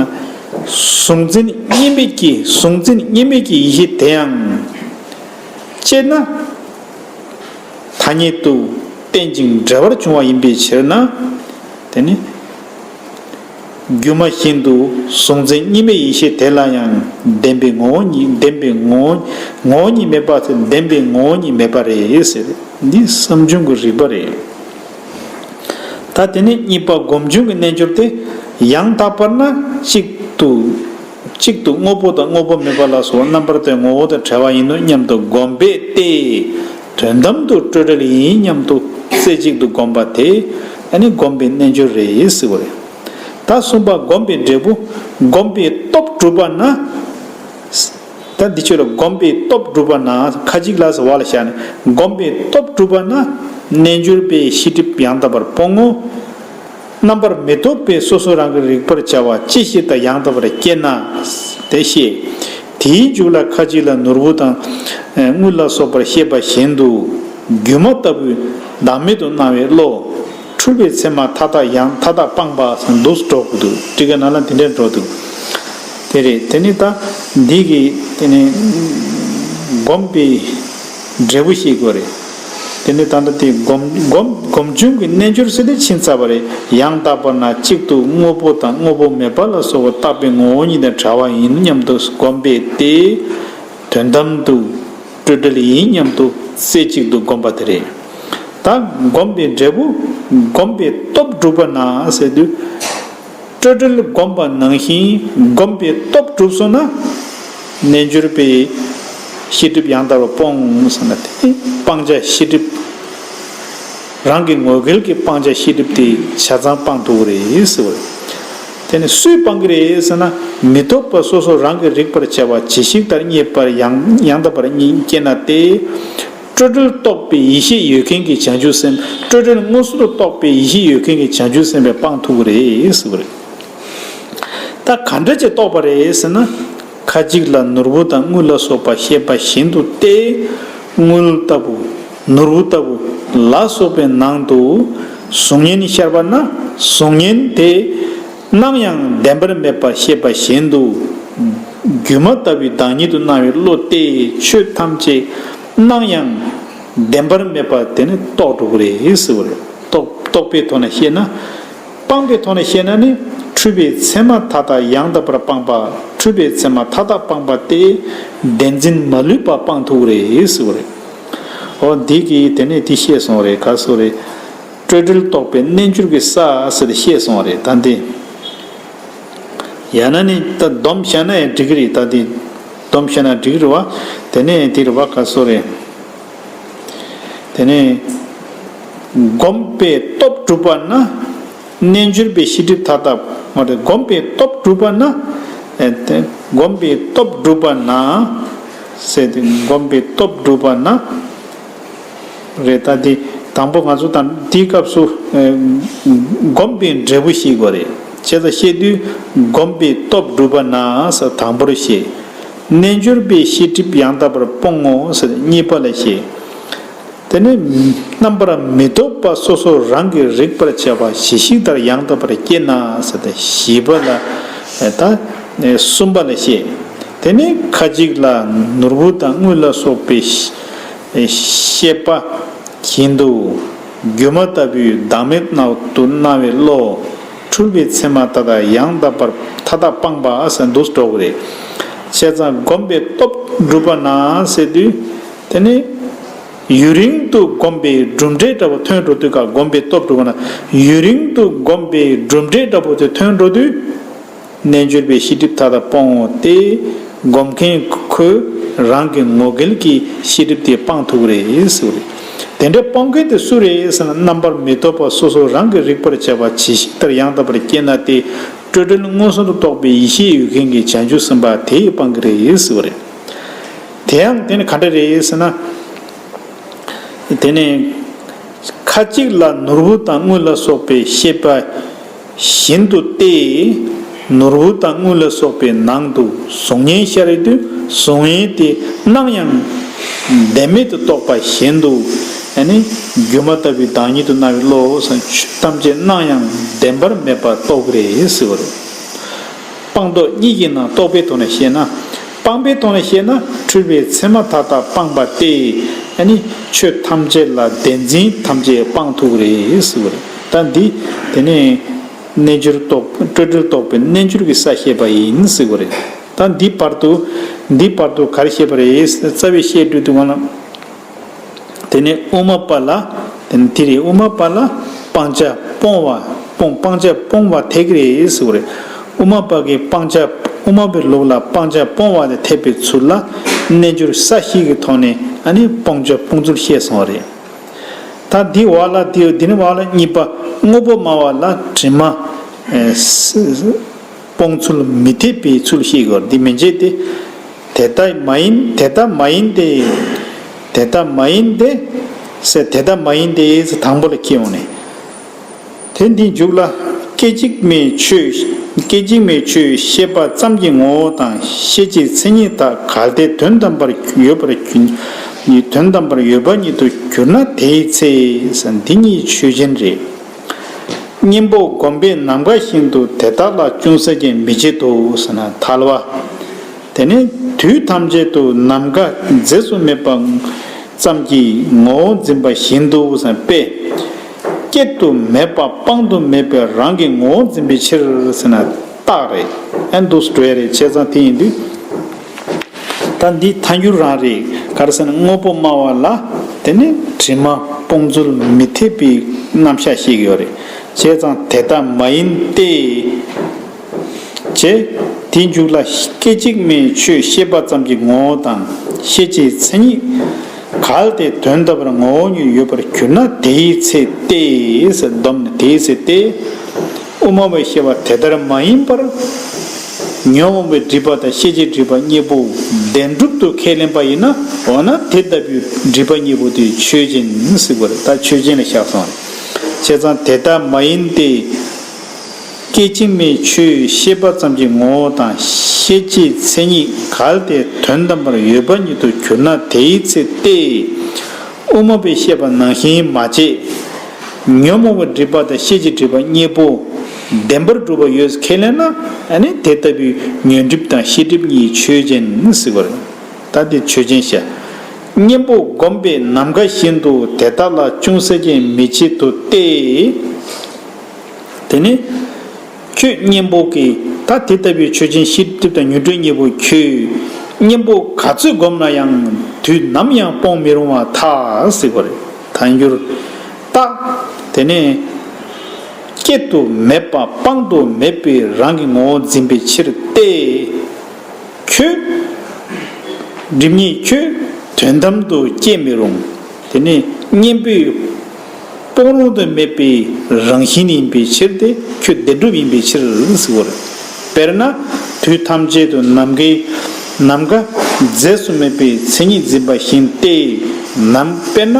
གཟུང་འཛིན་གཉིས་མེད་ཀྱི། གཟུང་འཛིན་གཉིས་མེད་ཀྱི་ཡེ་ཤེས་དེ་ཡང་། དཔྱད་ན། ཐ་སྙད་དུ་རྟེན་ཅིང་འབྲེལ་བར་འབྱུང་བ་ཡིན་པའི་ཕྱིར་ན། དེ་ནི་སྒྱུ་མ་བཞིན་དུ་གཟུང་འཛིན་གཉིས་མེད་ཡེ་ཤེས་དེ་ལ་ཡང་བདེན་པའི་ངོ་བོ་ཉིད། བདེན་པའི་ངོ་བོ། ངོ་བོ་ཉིད་མེད་པ་ཟེར། བདེན་པའི་ངོ་བོ་ཉིད་མེད་པ་རེད་ཟེར། འདི་བསམ་བྱུང་གི་རིག་པ་རེད། ད་དེ་ནས་གཉིས་པ་སྒོམ་བྱུང་གི་རྣལ་འབྱོར་དེ། ཡང་དག་པར་ན་གཅིག་ཏུ། གཅིག་ཏུ་དངོས་པོ་དང་དངོས་པོ་མེད་པ་ལ་སོགས་རྣམ་པར་གཏོད་ངོ་བོ་དང་བྲལ་བ་ཡིན་ནོ་སྙམ་དུ་སྒོམ་པས་ཏེ། དོན་དམ་དུ་སྤྲོས་བྲལ་ཡིན་སྙམ་དུ་རྩེ་གཅིག་ཏུ་སྒོམ་པ་དེ། ཨ་ནི་སྒོམ་པའི་རྣལ་འབྱོར་རེད་ཟེར་བ་རེད། ད་གསུམ་པ་སྒོམ་པའི་འབྲས་བུ། སྒོམ་པའི་སྟོབས་གྲུབ་པ་ན། ད་འདི་ཆོས་ལ་སྒོམ་པའི་སྟོབས་གྲུབ་པ་ན། ཁ་ཅིག་ལ་ཟེར་བ་ལ་བཞག་ནས། སྒོམ་པའི་སྟོབས་གྲུབ་པ་ན། རྣལ་འབྱོར་པའི་ཤེས་སྒྲིབ་ཡང་དག་པར་སྤོང་ངོ་། རྣམ་པར་མི་རྟོག་པས་སོ་སོ་རང་གིས་རིག་པར་བྱ་བ་ཅི་ཞིག་དང་ཡང་དག་པར་སྐྱེས་ན་དེ་ཤེས། དེའི་མཇུག་ལ་ཁ་ཅིག་ལ་ནོར་བུ་དང་དངུལ་ལ་སོགས་པར་བཤད་པ་བཞིན་དུ། སྒྱུ་མ་ལྟ་བུའི་བདག་མེད་དུ་སྣང་བའི་བློ། འཁྲུལ་པའི་མཚན་མ་མཐའ་དག་ཡང་མཐའ་དག་སྤངས་པ་ཟེར་འདུག་སེ་འགྲོ་གི་འདུག། ཊཱི་ཀ་ནང་ལ་དེ་འདྲ་འགྲོ་འདུག། དེ་རེད། དེ་ནི་ད་འདི་གི་དེ་ནི་སྒོམ་པའི་འབྲས་བུ་ཤེས་དགོས་རེད། དེ་ནི་ད་ལྟ་དེ་སྒོམ་སྒོམ་སྒོམ་བྱུང་གི་རྣལ་འབྱོར་ཟེར་དེ་ཕྱིན་ཚར་བ་རེད། ཡང་དག་པར་ན་གཅིག་ཏུ་དངོས་པོ་དང་དངོས་པོ་མེད་པ་ལ་སོགས་པ་རྟོགས་པའི་ངོ་བོ་ཉིད་དང་བྲལ་བ་ཡིན་སྙམ་དུ་སྒོམ་པས་ཏེ། དོན་དམ་དུ་སྤྲོས་བྲལ་ཡིན་སྙམ་དུ་རྩེ་གཅིག་ཏུ་བསྒོམ་པ་དེ་རེད། ད་སྒོམ་པའི་འབྲས་བུ། སྒོམ་པའི་སྟོབས་གྲུབ་པ་ན་ཟེར་དུས། སྤྲོས་བྲལ་བསྒོམ་པ་ནང་བཞིན་སྒོམ་པའི་སྟོབས་གྲུབ་སོང་ན། རྣལ་འབྱོར་པའི་ཤེས་སྒྲིབ་ཡང་དག་པར་སྤོང་ཟེར་ན་དེ་སྤང་བྱ་ཤེས་སྒྲིབ། རང་གི་ངོས་འགལ་གྱི་སྤང་བྱ་ཤེས་སྒྲིབ་དེ་ཆ་ཚང་སྤང་ཐུབ་ཀྱི་རེད་ཟེར་བ་རེད། དེ་ནི་སུས་སྤང་གི་རེད་ཟེར་ན། མི་རྟོག་པ་སོ་སོ་རང་གིས་རིག་པར་བྱ་བ་ཇི་ཞིག་ལྟར་རྙེད་པར་ཡང་ཡང་དག་པར་སྐྱེས་ན་སྟེ། སྤྲོས་བྲལ་རྟོགས་པའི་ཡེ་ཤེས་ཡོད་མཁན་གྱི་བྱང་ཆུབ་སེམས། སྤྲོས་བྲལ་མངོན་སུམ་དུ་རྟོགས་པའི་ཡེ་ཤེས་ཡོད་མཁན་གྱི་བྱང་ཆུབ་སེམས་དཔས་སྤང་ཐུབ་ཀྱི་རེད་ཟེར་བ་རེད། ད་ག་འདྲ་ཅིག་རྟོགས་པ་རེད་ཟེར་ན། ཁ་ཅིག་ལ་ནོར་བུ་དང་དངུལ་ལ་སོགས་པ་བཤད་པ་བཞིན་དུ་སྟེ། དངུལ་ལྟ་བུ། ནོར་བུ་ལྟ་བུ་ལ་སོགས་པའི་ནང་དུ་གཟུགས་བརྙན་ཤར་བ་ན། གཟུགས་བརྙན་དེ་ནམ་ཡང་བདེན་པར་མེད་པར་བཤད་པ་བཞིན་དུ། སྒྱུ་མ་ལྟ་བུའི་བདག་ཉིད་དུ་སྣང་བའི་བློ་སྟེ། ཆོས་ཐམས་ཅད་ནམ་ཡང་བདེན་པར་མེད་པ་དེ་ནི་རྟོགས་འགྲོ་གི་རེད་ཟེར་བ་རེད། རྟོགས་རྟོགས་པའི་ཐོག་ནས་བཤད་ན། སྤངས་པའི་ཐོག་ནས་བཤད་ན་ནི། འཁྲུལ་པའི་མཚན་མ་མཐའ་དག་ཡང་དག་པར་སྤངས་པ། འཁྲུལ་པའི་མཚན་མ་མཐའ་དག་སྤངས་པ་སྟེ། བདེན་འཛིན་མ་ལུས་པ་སྤངས་ཐུབ་ཀྱི་རེད་ཟེར་བ་རེད། འོ་འདི་གིས་དེ་ནས་དེ་བཤད་སོང་རེད། ག་སོ་རེད། སྤྲོས་བྲལ་རྟོགས་པའི་རྣལ་འབྱོར་གྱི་ས་ཟེར་ཏེ་བཤད་སོང་བ་རེད། ད་འདི། ཡང་ན་ནི་ད་སྡོམ་བྱས་ན་ཡང་འགྲིག་གི་རེད། ད་འདི་སྡོམ་བྱས་ན་འགྲིག་གི་རེད་བ། དེ་ནས་འདི་རེད་བ། ག་སོ་རེད། དེ་ནས་སྒོམ་པའི་སྟོབས་གྲུབ་པ་ན། རྣལ་འབྱོར་པའི་ཤེས་སྒྲིབ་མཐའ་དག་མ་རེད། སྒོམ་པའི་སྟོབས་གྲུབ་པ་ན། ཨེ་དེ་སྒོམ་པའི་སྟོབས་གྲུབ་པ་ན། ཟེར་ཏེ་སྒོམ་པའི་སྟོབས་གྲུབ་པ་ན། རེད། ད་དེ་དང་པོ་ང་ཚོ་དང་དེའི་སྐབས་སུ་ཨེ་སྒོམ་པའི་འབྲས་བུ་ཤེས་དགོས་རེད། བྱས་ཙང་བཤད་དུས་སྒོམ་པའི་སྟོབས་གྲུབ་པ་ན་ཟེར་དང་པོར་བཤད། རྣལ་འབྱོར་པའི་ཤེས་སྒྲིབ་ཡང་དག་པར་སྤོང་ངོ་ཟེར་གཉིས་པ་ལ་བཤད། དེ་ནས་རྣམ་པར་མི་རྟོག་པ་སོ་སོ་རང་གིས་རིག་པར་བྱ་བ་ཇི་ཞིག་ལྟར་ཡང་དག་པར་སྐྱེས་ན་ཟེར་ཏེ་བཞི་པ་ལ། ད་གསུམ་པ་ལ་བཤད། དེ་ནས་ཁ་ཅིག་ལ་ནོར་བུ་དང་དངུལ་ལ་སོགས་པའི་ཤེས་པ་བཞིན་དུ། སྒྱུ་མ་ལྟ་བུའི་བདག་མེད་དུ་སྣང་བའི་བློ། འཁྲུལ་པའི་མཚན་མ་མཐའ་དག་ཡང་དག་པར་མཐའ་དག་སྤངས་པ་ཟེར་འདུག་འགྲོ་གི་རེད། བྱས་ཙང་བསྒོམས་པས་སྟོབས་འགྲུབ་པ་ན་ཟེར་དུས། དེ་ནས་ཡུན་རིང་དུ་བསྒོམས་པའི་གྲུབ་འབྲས་འདྲ་པོ་ཐོན་འགྲོ་དུས། ཀ་བསྒོམས་པས་སྟོབས་འགྲུབ་པ་ན། ཡུན་རིང་དུ་བསྒོམས་པའི་གྲུབ་འབྲས་འདྲ་པོ་དེ་ཐོན་འགྲོ་དུས། རྣལ་འབྱོར་པས་ཤེས་སྒྲིབ་མཐའ་དག་སྤོང་སྟེ། བསྒོམ་མཁན་ཁོས་རང་གི་ངོ་འགལ་གྱི་ཤེས་སྒྲིབ་དེ་སྤང་ཐུབ་ཀྱི་རེད་ཟེར་བ་རེད། དེ་འདྲ་སྤོང་མཁན་དེ་སུ་རེད་ཟེར་ན། རྣམ་པར་མི་རྟོག་པ་སོ་སོ་རང་གིས་རིག་པར་བྱ་བ་ཇི་ཞིག་ལྟར་ཡང་དག་པར་རྟོགས་ན་སྟེ། སྤྲོས་བྲལ་མངོན་སུམ་དུ་རྟོགས་པའི་ཡེ་ཤེས་ཡོད་མཁན་གྱི་བྱང་ཆུབ་སེམས་དཔའ་དེས་སྤང་གི་རེད་ཟེར་བ་རེད། དེ་ཡང་དེ་ནི་ག་འདྲ་རེད་ཟེར་ན། དེ་ནས་ཁ་ཅིག་ལ་ནོར་བུ་དང་དངུལ་ལ་སོགས་པའི་ཤེས་པ་བཞིན་དུ་སྟེ། ནོར་བུ་དང་དངུལ་ལ་སོགས་པའི་ནང་དུ་གཟུགས་བརྙན་ཤར་དུས། གཟུགས་བརྙན་དེ་སྣང་ཡང་བདེན་མེད་དུ་རྟོགས་པ་བཞིན་དུ། ཨ་ནི་སྒྱུ་མ་ལྟ་བུའི་བདག་ཉིད་དུ་སྣང་བའི་བློ་ཟེར། ཆོས་ཐམས་ཅད་སྣང་ཡང་བདེན་པར་མེད་པར་རྟོགས་ཀྱི་རེད་ཟེར་བ་རེད། སྤངས་རྟོགས་གཉིས་ཀྱི་ནང་རྟོགས་པའི་ཐོག་ནས་བཤད་ན། སྤངས་པའི་ཐོག་ནས་བཤད་ན། འཁྲུལ་པའི་མཚན་མ་མཐའ་དག་སྤངས་པ་སྟེ། ཨ་ནི་ཆོས་ཐམས་ཅད་ལ་བདེན་འཛིན་ཐམས་ཅད་སྤང་ཐུབ་ཀྱི་རེད་ཟེར་བ་རེད། ད་འདི་དེ་ནས་རྣལ་འབྱོར་རྟོགས། སྤྲོས་བྲལ་རྟོགས་པའི་རྣལ་འབྱོར་གྱི་ས་བཤད་པ་ཡིན་ཟེར་བ་རེད། ད་འདི་བར་དུ། འདི་བར་དུ་ག་རེ་བཤད་པ་རེད། རྩ་བའི་བཤད་སྒྲོས་དུ་བ་ལ། དེ་ནས་དབུ་མ་པ་ལ། དེ་ནས་དེ་རེད། དབུ་མ་པ་ལ་སྤང་བྱ་སྤོང་བ། སྤོང་། སྤང་བྱ་སྤོང་བ་འཐད་ཀྱི་རེད་ཟེར་བ་རེད། དབུ་མ་པ་གིས་སྤང་བྱ། དབུ་མ་པའི་ལུགས་ལ་སྤང་བྱ་སྤོང་བ་དེ་འཐད་པའི་ཚུལ་ལ། རྣལ་འབྱོར་ས་བཞི་གི་ཐོག་ནས་ཨ་ནི་སྤང་བྱ་སྤོང་ཚུལ་བཤད་སོང་བ་རེད། ད་འདི་བ་ལ་འདི། འདི་ནི་བ་ལ་གཉིས་པ། དངོས་པོ་སྨྲ་བ་ལ་དྲི་མ། ཨེ། སྤོང་ཚུལ་མི་འཐད་པའི་ཚུལ་བཤད་ཀྱི་ཡོད་རེད། འདི་མན་ཆད་དེ། དེ་ལྟ་མ་ཡིན། དེ་ལྟ་མ་ཡིན་ཏེ། དེ་ལྟ་མ་ཡིན་ཏེ། ཟེར། དེ་ལྟ་མ་ཡིན་ཏེ་ཟེར་དང་པོ་ལ་འཁྱེར་འོང་ནས། དེ་འདི་མཇུག་ལ། སྐད་ཅིག་མའི་ཆོས། སྐད་ཅིག་མའི་ཆོས་ཤེས་པ་ཙམ་གྱི་ངོ་བོ་དང་ཤེས་བྱེད་མཚན་ཉིད་དག་གལ་ཏེ་དོན་དམ་པར་ཡོད་པར་གྱུར། དོན་དམ་པར་ཡོད་པ་ཉིད་དུ་གྱུར་ན་དེའི་ཚེ། འདི་ཉིད་ཆོས་ཅན་རེད། གཉེན་པོ་བསྒོམས་པས་ནམ་མཁའ་བཞིན་དུ། དེ་དག་ལ་ཅུང་ཟད་ཀྱང་མི་བྱེད་དོ་ཟེར་ན། ཐལ་བ། དེ་ནི་དུས་ཐམས་ཅད་དུ་ནམ་མཁའ་རྫས་སུ་མེད་པ་ཙམ་གྱི་ངོ་བོ་འཛིན་པ་བཞིན་དུ་ཟེར་པས། བསྐྱེད་དུ་མེད་པ་སྤང་དུ་མེད་པའི་རང་གི་ངོ་བོ་འཛིན་པའི་ཕྱིར་ཟེར་ན་རྟགས་རེད། ཨ་འདུག་སེ་འགྲོ་ཡ་རེད། བྱས་ཙང་དེ་ཡིན་དུས། ད་འདི་ཐལ་འགྱུར་རང་རེད། ག་རེ་ཟེར་ན་དངོས་པོ་སྨྲ་བ་ལ། དེ་ནི་དྲི་མ་སྤོང་ཚུལ་མི་འཐད་པའི་རྣམ་གཞག་བཤད་ཀྱི་ཡོད་རེད། བྱས་ཙང་དེ་ལྟ་མ་ཡིན་ཏེ། བྱས། དེའི་མཇུག་ལ། སྐད་ཅིག་མའི་ཆོས་ཤེས་པ་ཙམ་གྱི་ངོ་བོ་དང་ཤེས་བྱའི་མཚན་ཉིད་གལ་ཏེ་དོན་དམ་པར་ངོ་བོ་ཉིད་ཡོད་པར་གྱུར་ན་དེའི་ཚེ་སྟེ་ཟེར་བསྡོམས་ནས། དེའི་ཚེ་སྟེ། དབུ་མ་པས་བཤད་པ་དེ་ལྟར་མ་ཡིན་པར། ཉོན་མོངས་པའི་སྒྲིབ་པ་དང་ཤེས་བྱའི་སྒྲིབ་པ་གཉིས་པོ་བདེན་གྲུབ་ཏུ་ཁས་ལེན་པ་ཡིན་ན། འོ་ན་དེ་ལྟ་བུའི་སྒྲིབ་པ་གཉིས་པོ་དེ་ཆོས་ཅན་ཟེར་དགོས་རེད། ད་ཆོས་ཅན་ལ་བཞག་སོང་རེད། བྱས་ཙང་དེ་ལྟ་མ་ཡིན་ཏེ། སྐད་ཅིག་མའི་ཆོས་ཤེས་པ་ཙམ་གྱི་ངོ་བོ་དང་ཤེས་བྱའི་མཚན་ཉིད་གལ་ཏེ་དོན་དམ་པར་ཡོད་པ་ཉིད་དུ་གྱུར་ན་དེའི་ཚེ་སྟེ། དབུ་མ་པས་བཤད་པ་ནང་བཞིན་མ་བྱས། ཉོན་མོངས་པའི་སྒྲིབ་པ་དང་ཤེས་བྱའི་སྒྲིབ་པ་གཉིས་པོ་བདེན་པར་གྲུབ་པ་ཡོད་ཁས་ལེན་ན། ཨ་ནི་དེ་ལྟ་བུའི་ཉོན་སྒྲིབ་དང་ཤེས་སྒྲིབ་གཉིས་ཆོས་ཅན་ཟེར་བ་རེད། ད་དེ་ཆོས་ཅན་བཤད། གཉེན་པོ་བསྒོམས་པས་ནམ་མཁའ་བཞིན་དུ་དེ་དག་ལ་ཅུང་ཟད་ཀྱང་མི་བྱེད་དོ་སྟེ། དེ་ནི་ཁྱོད་གཉེན་པོ་གིས་ད་དེ་ལྟ་བུའི་ཆོས་ཅན་ཤེས་སྒྲིབ་དང་ཉོན་སྒྲིབ་གཉིས་པོ་ཁྱོད་གཉེན་པོ་ག་ཚོད་བསྒོམས་ན་ཡང་དུས་ནམ་ཡང་སྤོང་མི་རུང་བར་ཐལ་ཟེར་བ་རེད། ཐལ་འགྱུར་རྟགས། དེ་ནས་བསྐྱེད་དུ་མེད་པ་སྤང་དུ་མེད་པའི་རང་གི་ངོ་བོ་འཛིན་པའི་ཕྱིར་ཏེ། ཁྱོད་སྒྲིབ་གཉིས་ཁྱོད་དོན་དམ་དུ་སྐྱེ་མི་རུང་། དེ་ནི་གཉེན་པོའི་སྤོང་རུང་དུ་མེད་པའི་རང་བཞིན་ཡིན་པའི་ཕྱིར་ཏེ། ཁྱོད་བདེན་གྲུབ་ཡིན་པའི་ཕྱིར་ཟེར་བ་རེད། དཔེར་ན་དུས་ཐམས་ཅད་དུ་ནམ་མཁའི། ནམ་མཁའ་རྫས་སུ་མེད་པའི་མཚན་ཉིད་འཛིན་པ་བཞིན་ཏེ། ནམ། དཔེར་ན་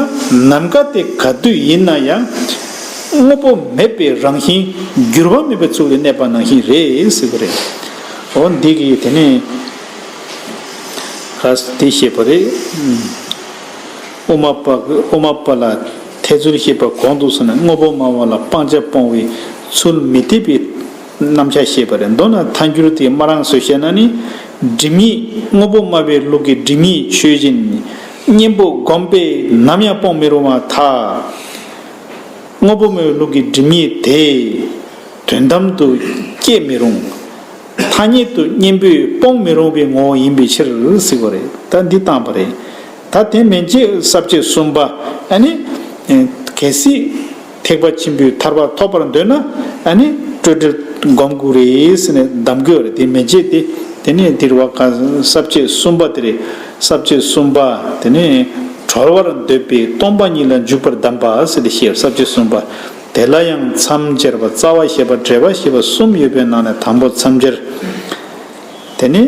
ནམ་མཁའ་དེ་ག་དུས་ཡིན་ན་ཡང་དངོས་པོ་མེད་པའི་རང་བཞིན་འགྱུར་བ་མེད་པའི་ཚུལ་དུ་གནས་པ་ནང་བཞིན་རེད་ཟེར་བ་རེད། འོ་འདི་གིས་དེ་ནས་ག་དེ་བཤད་པ་རེད། དབུ་མ་པ། དབུ་མ་པ་ལ་འཐད་ཚུལ་བཤད་པ་གོང་དུ་སོང་ན། དངོས་པོ་སྨྲ་བ་ལ་སྤང་བྱ་སྤོང་བའི་ཚུལ་མི་འཐད་པའི་རྣམ་གཞག་བཤད་པ་རེད། མདོར་ན་ཐལ་འགྱུར་དེ་སྨྲ་རང་ཚོས་བཤད་ན་ནི། སྒྲིབ་གཉིས་དངོས་པོ་སྨྲ་བའི་ལུགས་ཀྱི་སྒྲིབ་གཉིས་ཆོས་ཅན། གཉེན་པོ་བསྒོམས་པས་ནམ་ཡང་སྤོང་མི་རུང་བར་ཐལ། དངོས་པོ་སྨྲ་བའི་ལུགས་ཀྱི་སྒྲིབ་གཉིས་དེ་དོན་དམ་དུ་སྐྱེ་མི་རུང་། ཐ་སྙད་དུ་གཉེན་པོས་སྤོང་མི་རུང་བའི་ངོ་བོ་ཡིན་པའི་ཕྱིར་ཟེར་གོ་རེད། ད་འདི་བཏང་བ་རེད། ད་དེ་མན་ཆད་ས་བཅད་གསུམ་པ་ཨ་ནི་གལ་སྲིད་ཐེག་པ་ཆེན་པོའི་ཐར་པ་ཐོབ་པར་འདོད་ན་ཨ་ནི་སྤྲོས་བྲལ་སྒོམ་དགོས་རེད་ཟེར་ནས་གདམས་དགོས་རེད། དེ་མན་ཆད་དེ་དེ་ནས་འདིར་བ་ག་ས་བཅད་གསུམ་པ་དེ་རེད། ས་བཅད་གསུམ་པ་དེ་ནས་གྲོལ་བར་འདོད་པས་སྟོང་པ་ཉིད་ལ་འཇུག་པར་གདམས་པ་ཟེར་ཏེ་བཤད། ས་བཅད་གསུམ་པ། དེ་ལ་ཡང་མཚམས་སྦྱར་བ། རྩ་བ་བཤད་པ། འགྲེལ་པ་བཤད་པ་གསུམ་ཡོད་པའི་ནང་ནས་དང་པོ་མཚམས་སྦྱར། དེ་ནི་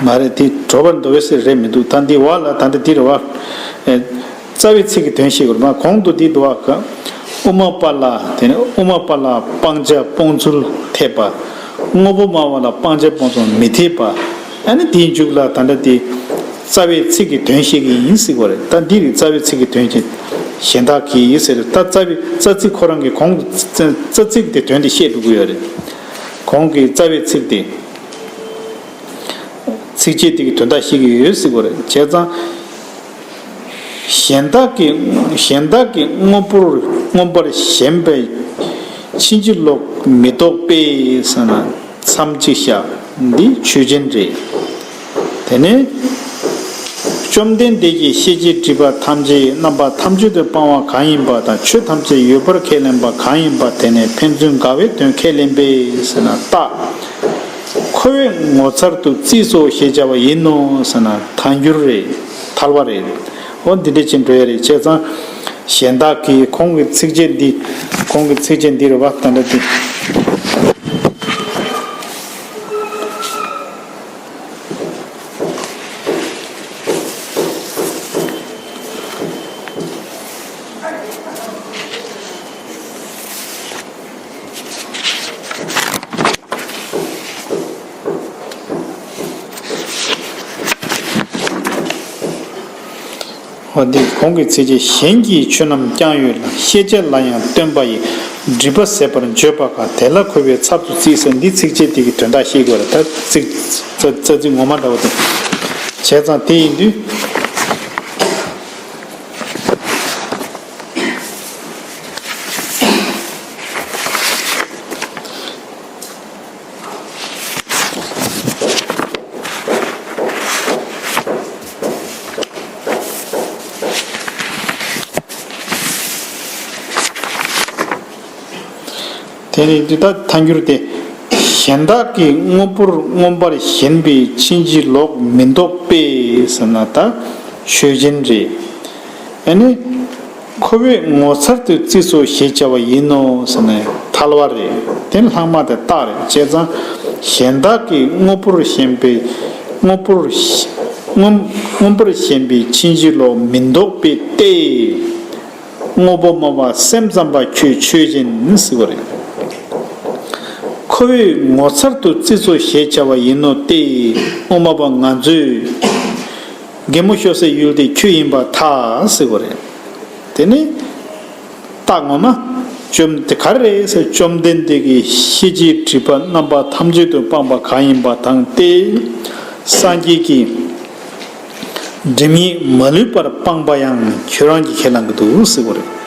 མ་རེད། དེ་གྲོལ་བར་འདོད་པས་ཟེར་རེད་མི་འདུག་ད་འདི་བ་ལ་ད་འདི་འདི་རེད་བ། ཨེ། རྩ་བའི་ཚིག་གི་དོན་བཤད་དགོས་རེད་མ། གོང་དུ་འདི་འདུག་བ་ག་དབུ་མ་པ་ལ་དེ་ནི་དབུ་མ་པ་ལ་སྤང་བྱ་སྤོང་ཚུལ་འཐད་པ། དངོས་པོ་སྨྲ་བ་ལ་སྤང་བྱ་སྤོང་ཚུལ་མི་འཐད་པ། ཨ་ནི་དེའི་མཇུག་ལ་ད་ལྟ་དེ་རྩ་བའི་ཚིག་གི་དོན་བཤད་ཀྱི་ཡིན་ཟེར་བ་རེད། ད་འདི་རེད་རྩ་བའི་ཚིག་གི་དོན་བཤད། གཞན་དག་གིས་ཟེར། ད་རྩ་བའི་རྩ་ཚིག་ཁོ་རང་གི་གོང་གི་རྩ་ཚིག་དེ་དོན་དེ་བཤད་འགྲོ་གི་ཡོད་རེད། གོང་གི་རྩ་བའི་ཚིག་དེ། ཚིགས་བཅད་དེ་གི་དོན་དག་བཤད་ཀྱི་ཡོད་ཟེར་གོ་རེད། བྱས་ཙང་། གཞན་དག་གིས་གཞན་དག་གིས་དངོས་པོར་མངོན་པར་ཞེན་པའི་ཕྱིན་ཅི་ལོག་མི་ལྡོག་པས་ཟེར་ན་མཚམས་གཅིག་བཞག་འདི་ཆོས་ཅན་རེད། དེ་ནས། བཅོམ་ལྡན་འདས་ཀྱིས་ཤེས་བྱའི་སྒྲིབ་པ་ཐམས་ཅད་རྣམ་པ་ཐམས་ཅད་དུ་སྤང་བ་གང་ཡིན་པ་དང་ཆོས་ཐམས་ཅད་ཡོད་པར་ཁས་ལེན་པ་གང་ཡིན་པ་དེ་ནི་ཕན་ཚུན་འགལ་བའི་དོན་ཁས་ལེན་པས་ཟེར་ན་རྟགས། ཁོ་བོས་ངོ་མཚར་དུ་བརྩིས་སོ་ཞེས་བྱ་བ་ཡིན་ནོ་ཟེར་ན་ཐལ་འགྱུར་རེད། ཐལ་བ་རེད། འོ་འདི་འདྲ་ཅིག་འགྲོ་ཡ་རེད། བྱས་ཙང་། གཞན་དག་གིས་གོང་གི་ཚིགས་བཅད་འདི། གོང་གི་ཚིགས་བཅད་འདི་རེད་བ་ད་ལྟ་འདི། འོ་འདི་གོང་གི་ཚིགས་བཅད་གཞན་གྱི་ཆོས་རྣམས་ཀྱང་ཡོད་ལ་ཤེས་བྱ་ལ་ཡང་སྟོན་པ་ཡི་སྒྲིབ་པ་ཟད་པར་བརྗོད་པ་གང་དེ་ལ་ཁོ་བོས་ཚར་དུ་བརྩིས་ཟེར་འདི་ཚིགས་བཅད་དེ་གི་དོན་དག་ཤེས་དགོས་རེད། ད་ཚིག་རྩ་རྩ་ཚིག་ངོ་མ་འདྲ་བོ་དེ། བྱས་ཙང་དེ་ཡིན་དུས། དེ་ནི་འདི་ལྟར་ཐལ་འགྱུར་ཏེ། གཞན་དག་གིས་དངོས་པོར་མངོན་པར་ཞེན་པའི་ཕྱིན་ཅི་ལོག་མི་ལྡོག་པས་ཟེར་ན་ད་ཆོས་ཅན་རེད། ཨ་ནི། ཁོ་བོས་ངོ་མཚར་དུ་བརྩིས་སོ་ཞེས་བྱ་བ་ཡིན་ནོ་ཟེར་ནས་ཐལ་བ་རེད། དེ་ལྷག་མ་དེ་རྟགས་རེད། བྱས་ཙང་གཞན་དག་གིས་དངོས་པོར་ཞེན་པའི་དངོས་པོར་མངོན་མངོན་པར་ཞེན་པའི་ཕྱིན་ཅི་ལོག་མི་ལྡོག་པའི་སྟེ། དངོས་པོ་སྨྲ་བ་སེམས་ཙམ་པ་ཁྱོད་ཆོས་ཅན་ཟེར་བ་རེད། ཁོ་བོས་ངོ་མཚར་དུ་བརྩིས་སོ་ཞེས་བྱ་བ་ཡིན་ནོ་སྟེ། དབུ་མ་པ་ང་ཚོས་གད་མོ་ཤོར་སའི་ཡུལ་དེ་ཁྱོད་ཡིན་པར་ཐལ་ཟེར་བ་རེད། དེ་ནི་རྟགས་ངོ་མ། བཅོམ་དེ་ག་རེ་རེད་ཟེར། བཅོམ་ལྡན་འདས་ཀྱིས་ཤེས་བྱའི་སྒྲིབ་པ་རྣམ་པ་ཐམས་ཅད་དུ་སྤངས་པ་གང་ཡིན་པ་དང་སྟེ། སངས་རྒྱས་ཀྱིས་སྒྲིབ་གཉིས་མ་ལུས་པར་སྤངས་པ་ཡང་ཁྱོད་རང་གིས་ཁས་བླངས་ཀྱི་འདུག་ཟེར་བ་རེད།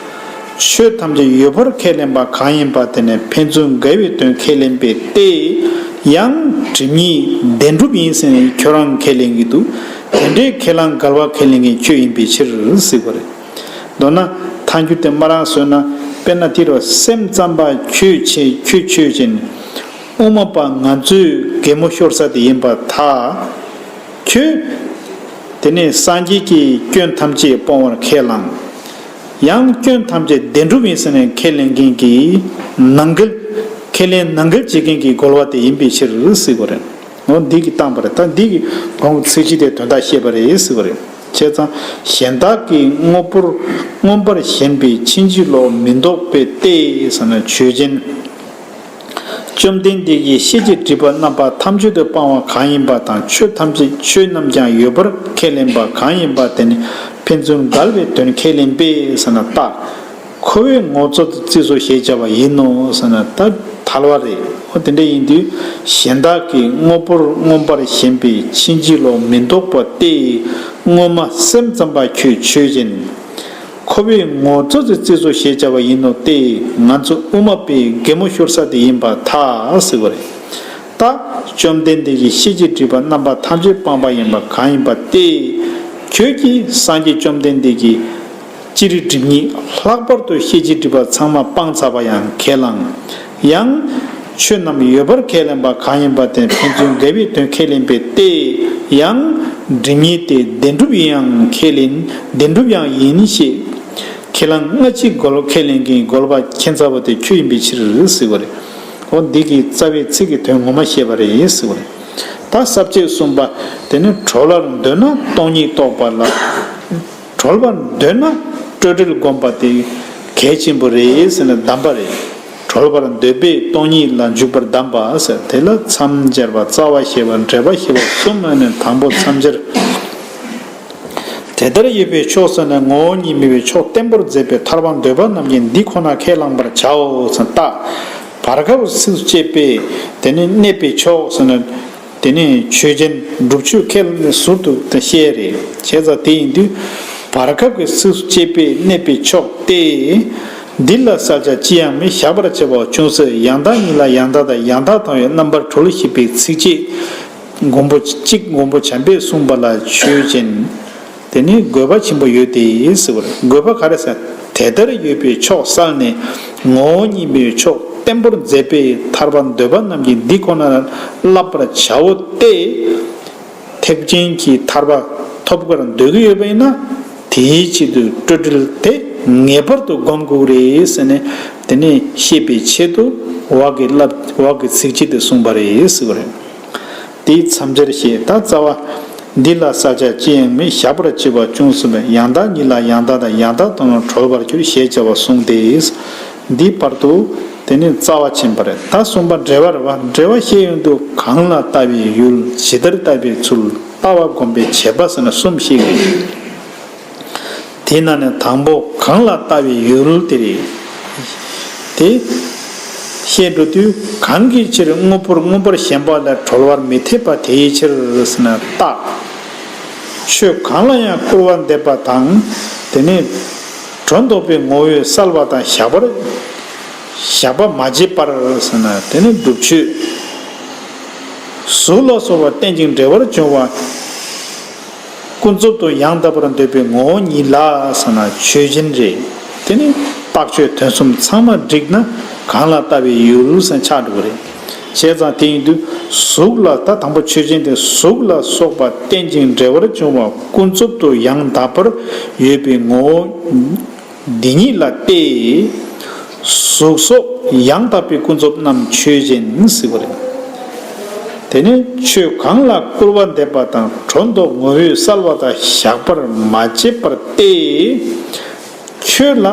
ཆོས་ཐམས་ཅད་ཡོད་པར་ཁས་ལེན་པ་གང་ཡིན་པ་དེ་ནི་ཕན་ཚུན་འགལ་བའི་དོན་ཁས་ལེན་པས་ཏེ། ཡང་སྒྲིབ་གཉིས་བདེན་གྲུབ་ཡིན་ཟེར་ནས་ཁྱོད་རང་ཁས་ལེན་གྱི་འདུག་དེ་འདྲའི་ཁས་བླངས་འགལ་བ་ཁས་ལེན་མཁན་ཁྱོད་ཡིན་པའི་ཕྱིར་ཟེར་བ་རེད། མདོར་ན་ཐལ་འགྱུར་དེ་མ་རང་བཟོས་ན། དཔེར་ན་དེ་རུ་སེམས་ཙམ་པ་ཁྱོད་ཆེ་ཁྱོད་ཆོས་ཅན། དབུ་མ་པ་ང་ཚོས་གད་མོ་ཤོར་ས་དེ་ཡིན་པར་ཐལ། ཁྱོད། དེ་ནས་སངས་རྒྱས་ཀྱིས་སྐྱོན་ཐམས་ཅད་སྤོང་བར་ཁས་བླངས། ཡང་སྐྱོན་ཐམས་ཅད་བདེན་གྲུབ་ཡིན་ཟེར་ནས་ཁས་ལེན་མཁན་གྱི་ནང་འགལ། ཁས་ལེན་ནང་འགལ་བྱེད་མཁན་གྱི་རྒོལ་བ་དེ་ཡིན་པའི་ཕྱིར་ཟེར་བ་རེད། འོ་འདི་གི་བཏང་པ་རེད། ད་འདི་གི་གོང་གི་ཚིགས་བཅད་དེ་དོན་དག་བཤད་པ་རེད་ཟེར་བ་རེད། བྱས་ཙང་གཞན་དག་གིས་དངོས་པོར་མངོན་པར་ཞེན་པའི་ཕྱིན་ཅི་ལོག་མི་ལྡོག་པའི་སྟེ་ཟེར་ན་ཆོས་ཅན། བཅོམ་ལྡན་འདས་ཀྱིས་ཤེས་བྱའི་སྒྲིབ་པ་རྣམ་པ་ཐམས་ཅད་དུ་སྤང་བ་གང་ཡིན་པ་དང་ཆོས་ཐམས་ཅད་ཆོས་རྣམས་ཀྱང་ཡོད་པར་ཁས་ལེན་པ་གང་ཡིན་པ་དེ་ནི་ཕན་ཚུན་འགལ་བའི་དོན་ཁས་ལེན་པས་ཟེར་ན་རྟགས། ཁོ་བོས་ངོ་ཚ་དང་བརྩི་སོ་ཞེས་བྱ་བ་ཡིན་ནོ་ཟེར་ན་ད་ཐལ་བ་རེད། འོ་དེ་འདྲ་ཡིན་དུས་གཞན་དག་གིས་དངོས་པོར་མངོན་པར་ཞེན་པའི་ཕྱིན་ཅི་ལོག་མི་ལྡོག་པ་སྟེ། དངོས་མ་སེམས་ཙམ་པ་ཁྱོད་ཆོས་ཅན། ཁོ་བོས་ངོ་ཚ་དང་བརྩི་སོ་ཞེས་བྱ་བ་ཡིན་ནོ་སྟེ། ང་ཚོ་དབུ་མ་པའི་གད་མོ་ཤོར་ས་དེ་ཡིན་པར་ཐལ་ཟེར་བ་རེད། ད་བཅོམ་ལྡན་འདས་ཀྱིས་ཤེས་བྱའི་སྒྲིབ་པ་རྣམ་པ་ཐམས་ཅད་སྤངས་པ་ཡིན་པ་གང་ཡིན་པ་སྟེ། ཁྱོད་ཀྱིས་སངས་རྒྱས་བཅོམ་ལྡན་འདས་ཀྱིས་སྤྱིར་སྒྲིབ་གཉིས་ལྷག་པར་དུ་ཤེས་བྱའི་སྒྲིབ་པ་ཚང་མ་སྤངས་ཚར་བ་ཡང་ཁས་བླངས། ཡང་ཆོས་རྣམས་ཡོད་པར་ཁས་ལེན་པ་གང་ཡིན་པ་དེ་ཕན་ཚུན་འགལ་བའི་དོན་ཁས་ལེན་པས་ཏེ། ཡང་སྒྲིབ་གཉིས་དེ་བདེན་གྲུབ་ཡིན་ཡང་ཁས་ལེན། བདེན་གྲུབ་ཡང་ཡིན་ཞེས་ཁས་བླངས་སྔ་ཕྱི་རྒོལ་ཁས་ལེན་མཁན་རྒོལ་བ་མཁྱེན་ཚར་བ་དེ་ཁྱོད་ཡིན་པའི་ཕྱིར་ཟེར་བ་རེད། འོ་འདི་གི་རྩ་བའི་ཚིག་གི་དོན་ངོ་མ་བཤད་པ་རེད་ཟེར་བ་རེད། ད་ས་བཅད་གསུམ་པ། དེ་ནི་གྲོལ་བར་འདོད་ན་སྟོང་ཉིད་རྟོགས་པ་ལ། གྲོལ་བར་འདོད་ན་སྤྲོས་བྲལ་བསྒོམ་པ་དེ་གལ་ཆེན་པོ་རེད་ཟེར་ནས་གདམས་པ་རེད། གྲོལ་བར་འདོད་པས་སྟོང་ཉིད་ལ་འཇུག་པར་གདམས་པ་ཟེར། དེ་ལ་མཚམས་སྦྱར་བ་རྩ་བ་ཤེས་པ་འགྲེལ་པ་ཤེས་པ་གསུམ་ནས་དང་པོ་མཚམས་སྦྱར། དེ་ལྟར་ཡོད་པའི་ཕྱོགས་ཟེར་ནས་ངོ་བོ་ཉིད་མེད་པའི་ཕྱོགས་བརྟན་པོར་མཛད་པའི་ཐར་པ་འདོད་པ་རྣམས་ཀྱིས་འདི་ཁོ་ན་ཁས་བླངས་པར་བྱའོ་ཟེར། རྟགས། བར་སྐབས་ཚིགས་སུ་བཅད་པས་དེ་ནི་གནས་པའི་ཕྱོགས་ཟེར་ན། དེ་ནི་ཆོས་ཅན། སྒྲུབ་ཆོས་ཁས་ལེན་ཟུར་དུ་བཤད་རེད། བྱས་ཙང་དེ་ཡིན་དུས་བར་སྐབས་ཀྱི་ཚིགས་སུ་བཅད་པས་གནས་པའི་ཕྱོགས་ཏེ། འདི་ལ་བསལ་བྱ་ཅི་ཡང་མེད། བཞག་པར་བྱ་བ་ཅུང་ཟད། ཡང་དག་ཉིད་ལ་ཡང་དག་དང་ཡང་དག་དང་བའི་རྣམ་པར་གྲོལ་ཞེས་པའི་ཚིགས་བཅད་མགོན་པོ་གཅིག་མགོན་པོ་བྱམས་པས་གསུངས་པ་ལ་ཆོས་ཅན། དེ་ནི་དགོས་པ་ཆེན་པོ་ཡོད་དེ་ཟེར་བ་རེད། དགོས་པ་ག་རེ་ཟེར། དེ་ལྟར་ཡོད་པའི་ཕྱོགས་བསལ་ནས་ངོ་བོ་ཉིད་མེད་པའི་ཕྱོགས་བརྟན་པོར་མཛད་པའི་ཐར་པ་འདོད་པ་རྣམས་ཀྱིས་འདི་ཁོ་ན་བསླབ་པར་བྱའོ་སྟེ། ཐེག་ཆེན་གྱི་ཐར་པ་ཐོབ་པར་འདོད་ཀྱི་ཡོད་པ་ཡིན་ན། དེའི་ཆེད་དུ་སྤྲོས་བྲལ་དེ་ངེས་པར་དུ་སྒོམ་དགོས་རེད་ཟེར་ནས། དེ་ནས་བཤད་པའི་ཆེད་དུ་འོག་གི་བསླབ། འོག་གི་ཚིགས་བཅད་དེ་གསུངས་པ་རེད་ཟེར་བ་རེད། དེའི་མཚམས་སྦྱར་བཤད། ད་རྩ་བ། འདི་ལ་བསལ་བྱ་ཅི་ཡང་མེད། བཞག་པར་བྱ་བ་ཅུང་ཟད་མེད། ཡང་དག་ཉིད་ལ་ཡང་དག་དང་ཡང་དག་དང་གྲོལ་བར་འགྱུར་ཞེས་བྱ་བ་གསུངས་ཏེ། འདིའི་བར་དུ་དེ་ནི་རྩ་བ་ཕྱིན་པ་རེད། ད་གསུམ་པ་འགྲེལ་བ་རེད་བ། འགྲེལ་བ་བཤད་ཡོང་དུས་གང་ལ་ལྟ་བའི་ཡུལ། ཇི་ལྟར་ལྟ་བའི་ཚུལ། ལྟ་བ་སྒོམ་པའི་བྱེད་པ་ཟེར་ནས་གསུམ་བཤད་ཀྱི་ཡོད། དེའི་ནང་ནས་དང་པོ་གང་ལ་ལྟ་བའི་ཡུལ་དེ་རེད། དེ་བཤད་འགྲོ་དུས་གང་གི་ཕྱིར་དངོས་པོར་མངོན་པར་ཞེན་པ་ལས་གྲོལ་བར་མི་འཐད་པ་དེའི་ཕྱིར་ཟེར་ན་རྟགས། ཆོས་གང་ལ་ཡང་སྐུར་བ་འདེབས་པ་དང་། དེ་ནས་སྒྲོ་འདོགས་པའི་ངོ་བོས་བསལ་བ་དང་བཞག་པར། བཞག་པ་མ་བྱས་པར་ཟེར་ན་དེ་ནི་སྒྲུབ་ཆོས། གཟུགས་ལ་སོགས་པ་རྟེན་ཅིང་འབྲེལ་བར་འབྱུང་བ། ཀུན་རྫོབ་ཏུ་ཡང་དག་པར་འདོད་པའི་ངོ་བོ་ཉིད་ལ་ཟེར་ན་ཆོས་ཅན་རེད། དེ་ནི་རྟགས་ཆོས་དོན་གསུམ་ཚང་མ་བསྒྲིགས་ན་གང་ལ་ལྟ་བའི་ཡུལ་ཟེར་ཆགས་འགྲོ་གི་རེད། བྱས་ཙང་དེ་ཡིན་དུས་གཟུགས་ལ་ད་དང་པོ་ཆོས་ཅན་དེ་གཟུགས་ལ་སོགས་པ་རྟེན་ཅིང་འབྲེལ་བར་འབྱུང་བ་ཀུན་རྫོབ་ཏུ་ཡང་དག་པར་ཡོད་པའི་ངོ་བོ། འདི་ཉིད་ལ་སྟེ། གཟུགས་སོགས་ཡང་དག་པའི་ཀུན་རྫོབ་རྣམས་ཆོས་ཅན་ཟེར་བ་རེད། དེ་ནི་ཆོས་གང་ལ་སྐུར་བ་འདེབས་པ་དང་སྒྲོ་འདོགས་ངོ་བོས་བསལ་བ་དང་བཞག་པར་མ་བྱས་པར་ཏེ། ཁྱོད་ལ་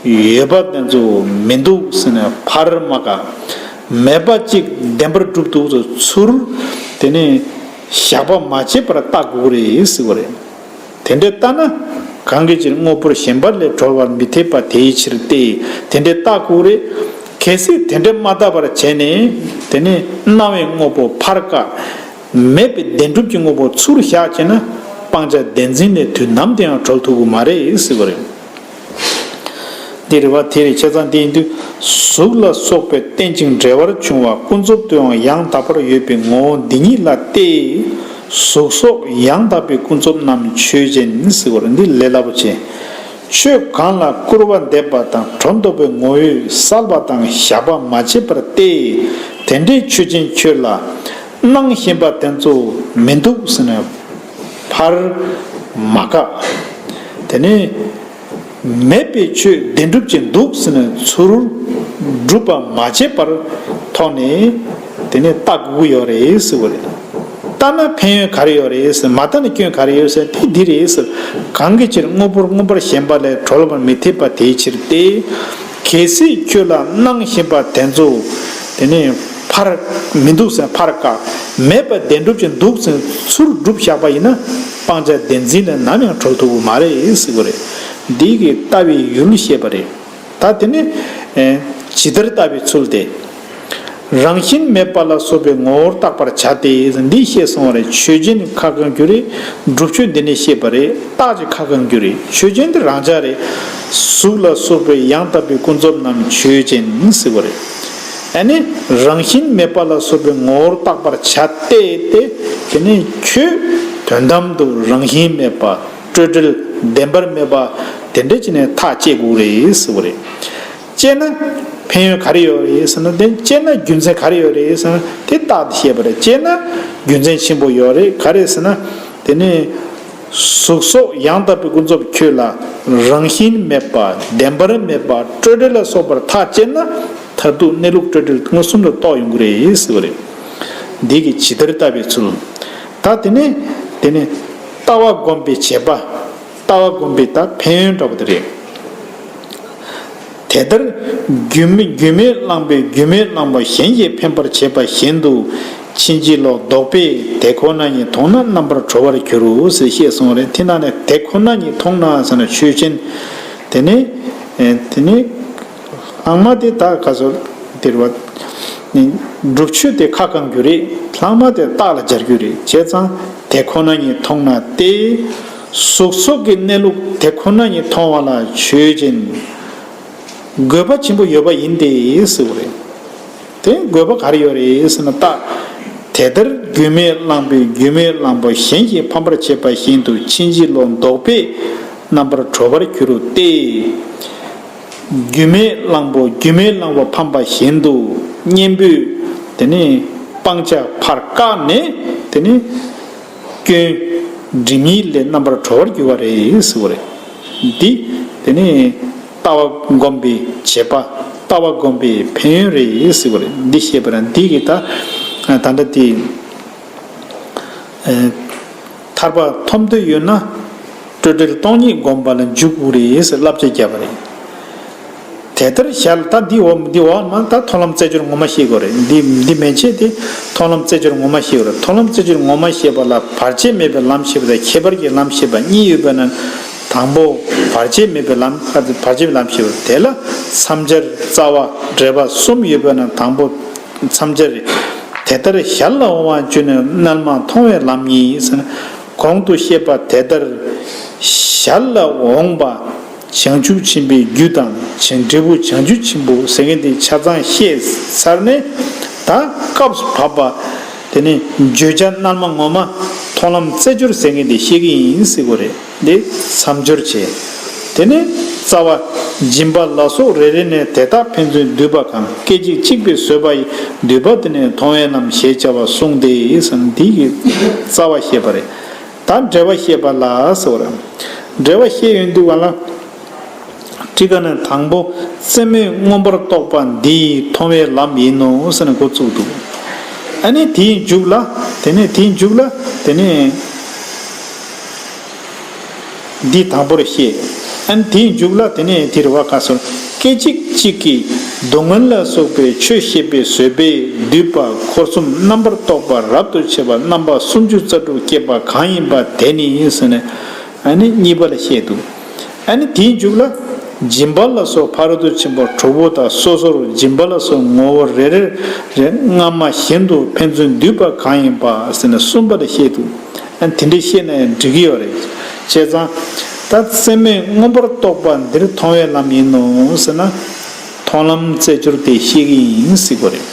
ཡོད་པ་དེ་ཚོ་མི་འདུག་ཟེར་ནས་ཕར་མ་དགའ། མེད་པ་ཅིག་བདེན་པར་གྲུབ་འདུག་ཚུར་དེ་ནི་བཞག་པ་མ་བྱས་པར་བལྟ་དགོས་རེད་ཟེར་བ་རེད། དེ་འདྲའི་ལྟ་ན། གང་གི་ཕྱིར་དངོས་པོར་ཞེན་པ་ལས་གྲོལ་བར་མི་འཐད་པ་དེའི་ཕྱིར་ཏེ། དེ་འདྲའི་ལྟ་དགོས་རེད། གལ་སྲིད་དེ་འདྲའི་མ་ལྟ་བར་བྱས་ནས། དེ་ནས་སྣང་བའི་དངོས་པོ་ཕར་བཀག་མེད་པའི་བདེན་གྲུབ་ཀྱི་དངོས་པོ་ཚུར་བཞག་བྱས་ན། སྤང་བྱ་བདེན་འཛིན་ལས་དུས་ནམ་དུ་ཡང་གྲོལ་ཐུབ་ཀྱི་མ་རེད་ཟེར་བ་རེད། འདི་རེད་བ། དེ་རེད། བྱས་ཙང་དེ་ཡིན་དུས་གཟུགས་ལ་སོགས་པའི་རྟེན་ཅིང་འབྲེལ་བར་འབྱུང་བ་ཀུན་རྫོབ་ཏུའང་ཡང་དག་པར་ཡོད་པའི་ངོ་བོ་འདི་ཉིད་ལ་སྟེ། གཟུགས་སོགས་ཡང་དག་པའི་ཀུན་རྫོབ་རྣམས་ཆོས་ཅན་ཟེར་བ་རེད། འདི་ལས་སླ་པོ་ཆེ། ཆོས་གང་ལ་སྐུར་བ་འདེབས་པ་དང་སྒྲོ་འདོགས་པའི་ངོ་བོས་བསལ་བ་དང་བཞག་པ་མ་བྱས་པར་ཏེ། དེ་འདྲའི་ཆོས་ཅན་ཁྱོད་ལ་སྣང་ཞེན་པ་དེ་ཚོ་མི་འདུག་ཟེར་ནས་ཕར་མ་བཀག་དེ་ནས། མེད་པའི་ཆོས་བདེན་གྲུབ་ཅིག་འདུག་ཟེར་ནས་ཚུར་སྒྲུབ་པ་མ་བྱས་པར་ཐོག་ནས་དེ་ནས་ལྟ་དགོས་ཀྱི་ཡོད་རེད་ཟེར་བ་རེད། ལྟ་ན་ཕན་ཡོན་ག་རེ་ཡོད་རེད་ཟེར། མ་ལྟ་ན་སྐྱོན་ག་རེ་ཡོད་ཟེར་དེ་འདི་རེད་ཟེར། གང་གི་ཕྱིར་དངོས་པོར་མངོན་པར་ཞེན་པ་ལས་གྲོལ་བར་མི་འཐད་པ་དེའི་ཕྱིར་ཏེ། གལ་སྲིད་ཁྱོད་ལ་སྣང་ཞེན་པ་དེ་ཚོ་དེ་ནས་ཕར་མི་འདུག་ཟེར་ཕར་བཀག་མེད་པ་བདེན་གྲུབ་ཅིག་འདུག་ཟེར་ཚུར་སྒྲུབ་བཞག་པ་ཡིན་ན་སྤང་བྱ་བདེན་འཛིན་ལས་ནམ་ཡང་གྲོལ་ཐུབ་ཀྱི་མ་རེད་ཟེར་བ་རེད། འདི་གི་ལྟ་བའི་ཡུལ་བཤད་པ་རེད། ད་དེ་ནི་ཇི་ལྟར་ལྟ་བའི་ཚུལ་ཏེ། རང་བཞིན་མེད་པ་ལ་སོགས་པའི་ངོ་བོར་བརྟག་པར་བྱ་སྟེ། འདི་ཤེས་སོང་བ་རེད། ཆོས་ཅན་ཁ་བསྐང་རྒྱུ་རེད། སྒྲུབ་ཆོས་འདི་ནས་ཤེས་པ་རེད། རྟགས་ཀྱི་ཁ་བསྐང་རྒྱུ་རེད། ཆོས་ཅན་དེ་རང་འཇགས་རེད། གཟུགས་ལ་སོགས་པའི་ཡང་དག་པའི་ཀུན་རྫོབ་རྣམས་ཆོས་ཅན་ཟེར་བ་རེད། ཨ་ནི་རང་བཞིན་མེད་པ་ལ་སོགས་པའི་ངོ་བོར་བརྟག་པར་བྱ་སྟེ། དེ་ནི་ཁྱོད་དོན་དམ་དུ་རང་བཞིན་མེད་པ། སྤྲོས་བྲལ་བདེན་པར་མེད་པ་དེ་འདྲ་ཅིག་ནས་ཐག་བཅད་དགོས་རེད་ཟེར་བ་རེད། བཅད་ན་ཕན་ཡོན་ག་རེ་ཡོད་རེད་ཟེར་ན། དེ་བཅད་ན་རྒྱུ་མཚན་ག་རེ་ཡོད་རེད་ཟེར་ན། དེ་རྟགས་དེ་བཤད་པ་རེད། བཅད་ན་རྒྱུ་མཚན་ཆེན་པོ་ཡོད་རེད། ག་རེ་ཟེར་ན། དེ་ནི་གཟུགས་སོགས་ཡང་དག་པའི་ཀུན་རྫོབ་ཁྱོད་ལ་རང་བཞིན་མེད་པ། བདེན་པར་མེད་པ། སྤྲོས་བྲལ་ལ་སོགས་པར་ཐག་བཅད་ན། མཐར་ཐུག་གནས་ལུགས་སྤྲོས་བྲལ་མངོན་སུམ་དུ་རྟོགས་ཡོང་གི་རེད་ཟེར་བ་རེད། འདི་གི་ཇི་ལྟར་ལྟ་བའི་ཚུལ། ད་དེ་ནས་དེ་ནས་ལྟ་བ་བསྒོམ་པའི་བྱེད་པ། ལྟ་བ་བསྒོམ་པའི་ད་ཕན་ཡོན་འདྲ་པོ་དེ་རེད། དེ་ལྟར་རྒྱུ་མེད་རྒྱུ་མེད་བླངས་པས་རྒྱུ་མེད་བླངས་པ་གཞན་གྱིས་འཕེན་པར་བྱེད་པ་བཞིན་དུ། ཕྱིན་ཅི་ལོག་ལྡོག་པས་དེ་ཁོ་ན་ཉིད་མཐོང་ན་རྣམ་པར་གྲོལ་བར་འགྱུར་རོ་ཟེར་བཤད་སོང་བ་རེད། དེ་ན་ནས་དེ་ཁོ་ན་ཉིད་མཐོང་ན་ཟེར་ན་ཆོས་ཅན། དེ་ནས་དེ་ནས་ལྷག་མ་དེ་ད་ག་ཚོད་དེ་རེད་བ། སྒྲུབ་ཆོས་དེ་ཁ་བསྐང་རྒྱུ་རེད། ལྷག་མ་དེ་རྟགས་ལ་སྦྱར་རྒྱུ་རེད། བྱས་ཙང་དེ་ཁོ་ན་ཉིད་མཐོང་ན་སྟེ། གཟུགས་སོགས་ཀྱི་གནས་ལུགས་དེ་ཁོ་ན་ཉིད་མཐོང་བ་ལ་ཆོས་ཅན། དགོས་པ་ཆེན་པོ་ཡོད་པ་ཡིན་ཏེ་ཟེར་བ་རེད། དེ་དགོས་པ་ག་རེ་ཡོད་རེད་ཟེར་ན། ད་དེ་ལྟར་རྒྱུ་མེད་བླངས་པས་རྒྱུ་མེད་བླངས་པ་གཞན་གྱིས་འཕེན་པར་བྱེད་པ་བཞིན་དུ། ཕྱིན་ཅི་ལོག་ལྡོག་པས་རྣམ་པར་གྲོལ་བར་འགྱུར་རོ་སྟེ། རྒྱུ་མེད་བླངས་པོ་རྒྱུ་མེད་བླངས་པ་འཕེན་པ་བཞིན་དུ། གཉེན་པོས་དེ་ནས་སྤང་བྱ་ཕར་བཀག་ནས་དེ་ནས་སྐྱོན་སྒྲིབ་གཉིས་ལས་རྣམ་པར་གྲོལ་བར་འགྱུར་བ་རེད་ཟེར་བ་རེད། འདི་དེ་ནས་ལྟ་བ་བསྒོམ་པའི་བྱེད་པ། ལྟ་བ་བསྒོམ་པའི་ཕན་ཡོན་རེད་ཟེར་བ་རེད། འདི་བཤད་པ་རེད། འདི་གི་ད་ད་ལྟ་དེ། ཐར་པ་ཐོབ་འདོད་ཡོད་ན། སྤྲོས་བྲལ་སྟོང་ཉིད་བསྒོམ་པ་ལ་འཇུག་དགོས་རེད་ཟེར་བསླབ་བྱ་བརྒྱབ་པ་རེད། དེ་ལྟར་ཞལ་ད་འདི་འོག་འདི་འོག་མ་ད་མཐོང་ལམ་རྩེ་སྦྱོར་ངོ་མ་ཤེས་དགོས་རེད། འདི་འདི་མན་ཆད་དེ་མཐོང་ལམ་རྩེ་སྦྱོར་ངོ་མ་ཤེས་དགོས་རེད། མཐོང་ལམ་རྩེ་སྦྱོར་ངོ་མ་ཤེས་པ་ལ་བར་ཆད་མེད་པའི་ལམ་ཤེས་པ་དང་ཁྱད་པར་གྱི་ལམ་ཤེས་པ་གཉིས་ཡོད་པ་ན། དང་པོ་བར་ཆད་མེད་པའི་ལམ། བར་ཆད་མེད་པའི་ལམ་ཤེས་པ་དེ་ལ་མཚམས་སྦྱར་རྩ་བ་འགྲེལ་པ་གསུམ་ཡོད་པ་ན། དང་པོ་མཚམས་སྦྱར་རེད། དེ་ལྟར་ཞལ་ལ་འོང་བ་བཅུ་ནི་རྣལ་མ་མཐོང་བའི་ལམ་ཉིད་ཟེར་ན། གོང་དུ་བཤད་པ་དེ་ལྟར་ཞལ་ལ་འོང་བ་བྱང་ཆུབ་ཆེན་པོའི་རྒྱུ་དང་བྱང་འབྲས་བུ་བྱང་ཆུབ་ཆེན་པོ་ཟེར་མཁན་དེ་ཆ་ཚང་བཤད་ཚར་ནས། ད་སྐབས་སུ་བབ་པ་དེ་ནི་བརྗོད་བྱ་རྣལ་མ་ངོ་མ་མཐོང་ལམ་རྩེ་སྦྱོར་ཟེར་མཁན་དེ་བཤད་ཀྱི་ཡིན་ཟེར་དགོས་རེད། འདི་མཚམས་སྦྱོར་བྱས། དེ་ནས་རྩ་བ་སྦྱིན་པ་ལ་སོགས་རེ་རེ་ནས་དེ་དག་ཕན་ཚུན་འདུས་པ་གང་། སྐད་ཅིག་གཅིག་པའི་བཟོད་པ་ཡིས། འདུས་པ་དེ་ནི་མཐོང་བའི་ལམ་ཞེས་བྱ་བ་གསུངས་ཏེ་ཟེར་ན། འདི་གི་རྩ་བ་བཤད་པ་རེད། ད་འགྲེལ་པ་བཤད་པ་ལ་ཟེར་བ་རེད། འགྲེལ་པ་བཤད་ཡོང་དུས་ག་ལ། ཁྲིད་ཀ་ནས་དང་པོ་རྩེ་མོས་མངོན་པར་རྟོགས་པ་འདི་མཐོང་བའི་ལམ་ཡིན་ནོ་ཟེར་ནས་འགོ་བཙུགས་འདུག་ཨ་ནི་དེའི་མཇུག་ལ། དེ་ནས་དེའི་མཇུག་ལ་དེ་ནས། འདི་དང་པོར་བཤད། ཨན་དེའི་མཇུག་ལ་དེ་ནས་དེ་རུ་བ་ཁ་སོར། སྐད་ཅིག་གཅིག་གིས་སྡུག་བསྔལ་ལ་སོགས་པའི་ཆོས་བཤད་པའི་བཟོད་པས་བསྡུས་པ་འཁོར་གསུམ་རྣམ་པར་རྟོག་པ་རབ་ཏུ་ཕྱེ་བ་རྣམ་པ་སུམ་ཅུ་རྩ་དྲུག་བསྐྱེད་པ་གང་ཡིན་པ་དེ་ནི་ཟེར་ནས། ཨ་ནི་གཉིས་པ་ལ་བཤད་འདུག་ཨ་ནི་དེའི་མཇུག་ལ། སྦྱིན་པ་ལ་སོགས་ཕ་རོལ་ཏུ་ཕྱིན་པ་དྲུག་པོ་དང་སོ་སོར་སྦྱིན་པ་ལ་སོགས་ངོ་བོ་རེ་རེ་རེ་སྔ་མ་བཞིན་དུ་ཕན་ཚུན་འདུས་པ་གང་ཡིན་པ་ཟེར་ནས་གསུམ་པ་ལ་བཤད་འདུག་ཨ་དེ་འདྲའི་བཤད་ན་ཡང་འགྲིག་གི་ཡོད་རེད། བྱས་ཙང་། ད་རྩེ་མོས་མངོན་པར་རྟོགས་པ་འདིར་མཐོང་བའི་ལམ་ཡིན་ནོ་ཟེར་ན། མཐོང་ལམ་རྩེ་སྦྱོར་དེ་བཤད་ཀྱི་ཡིན་ཟེར་དགོས་རེད།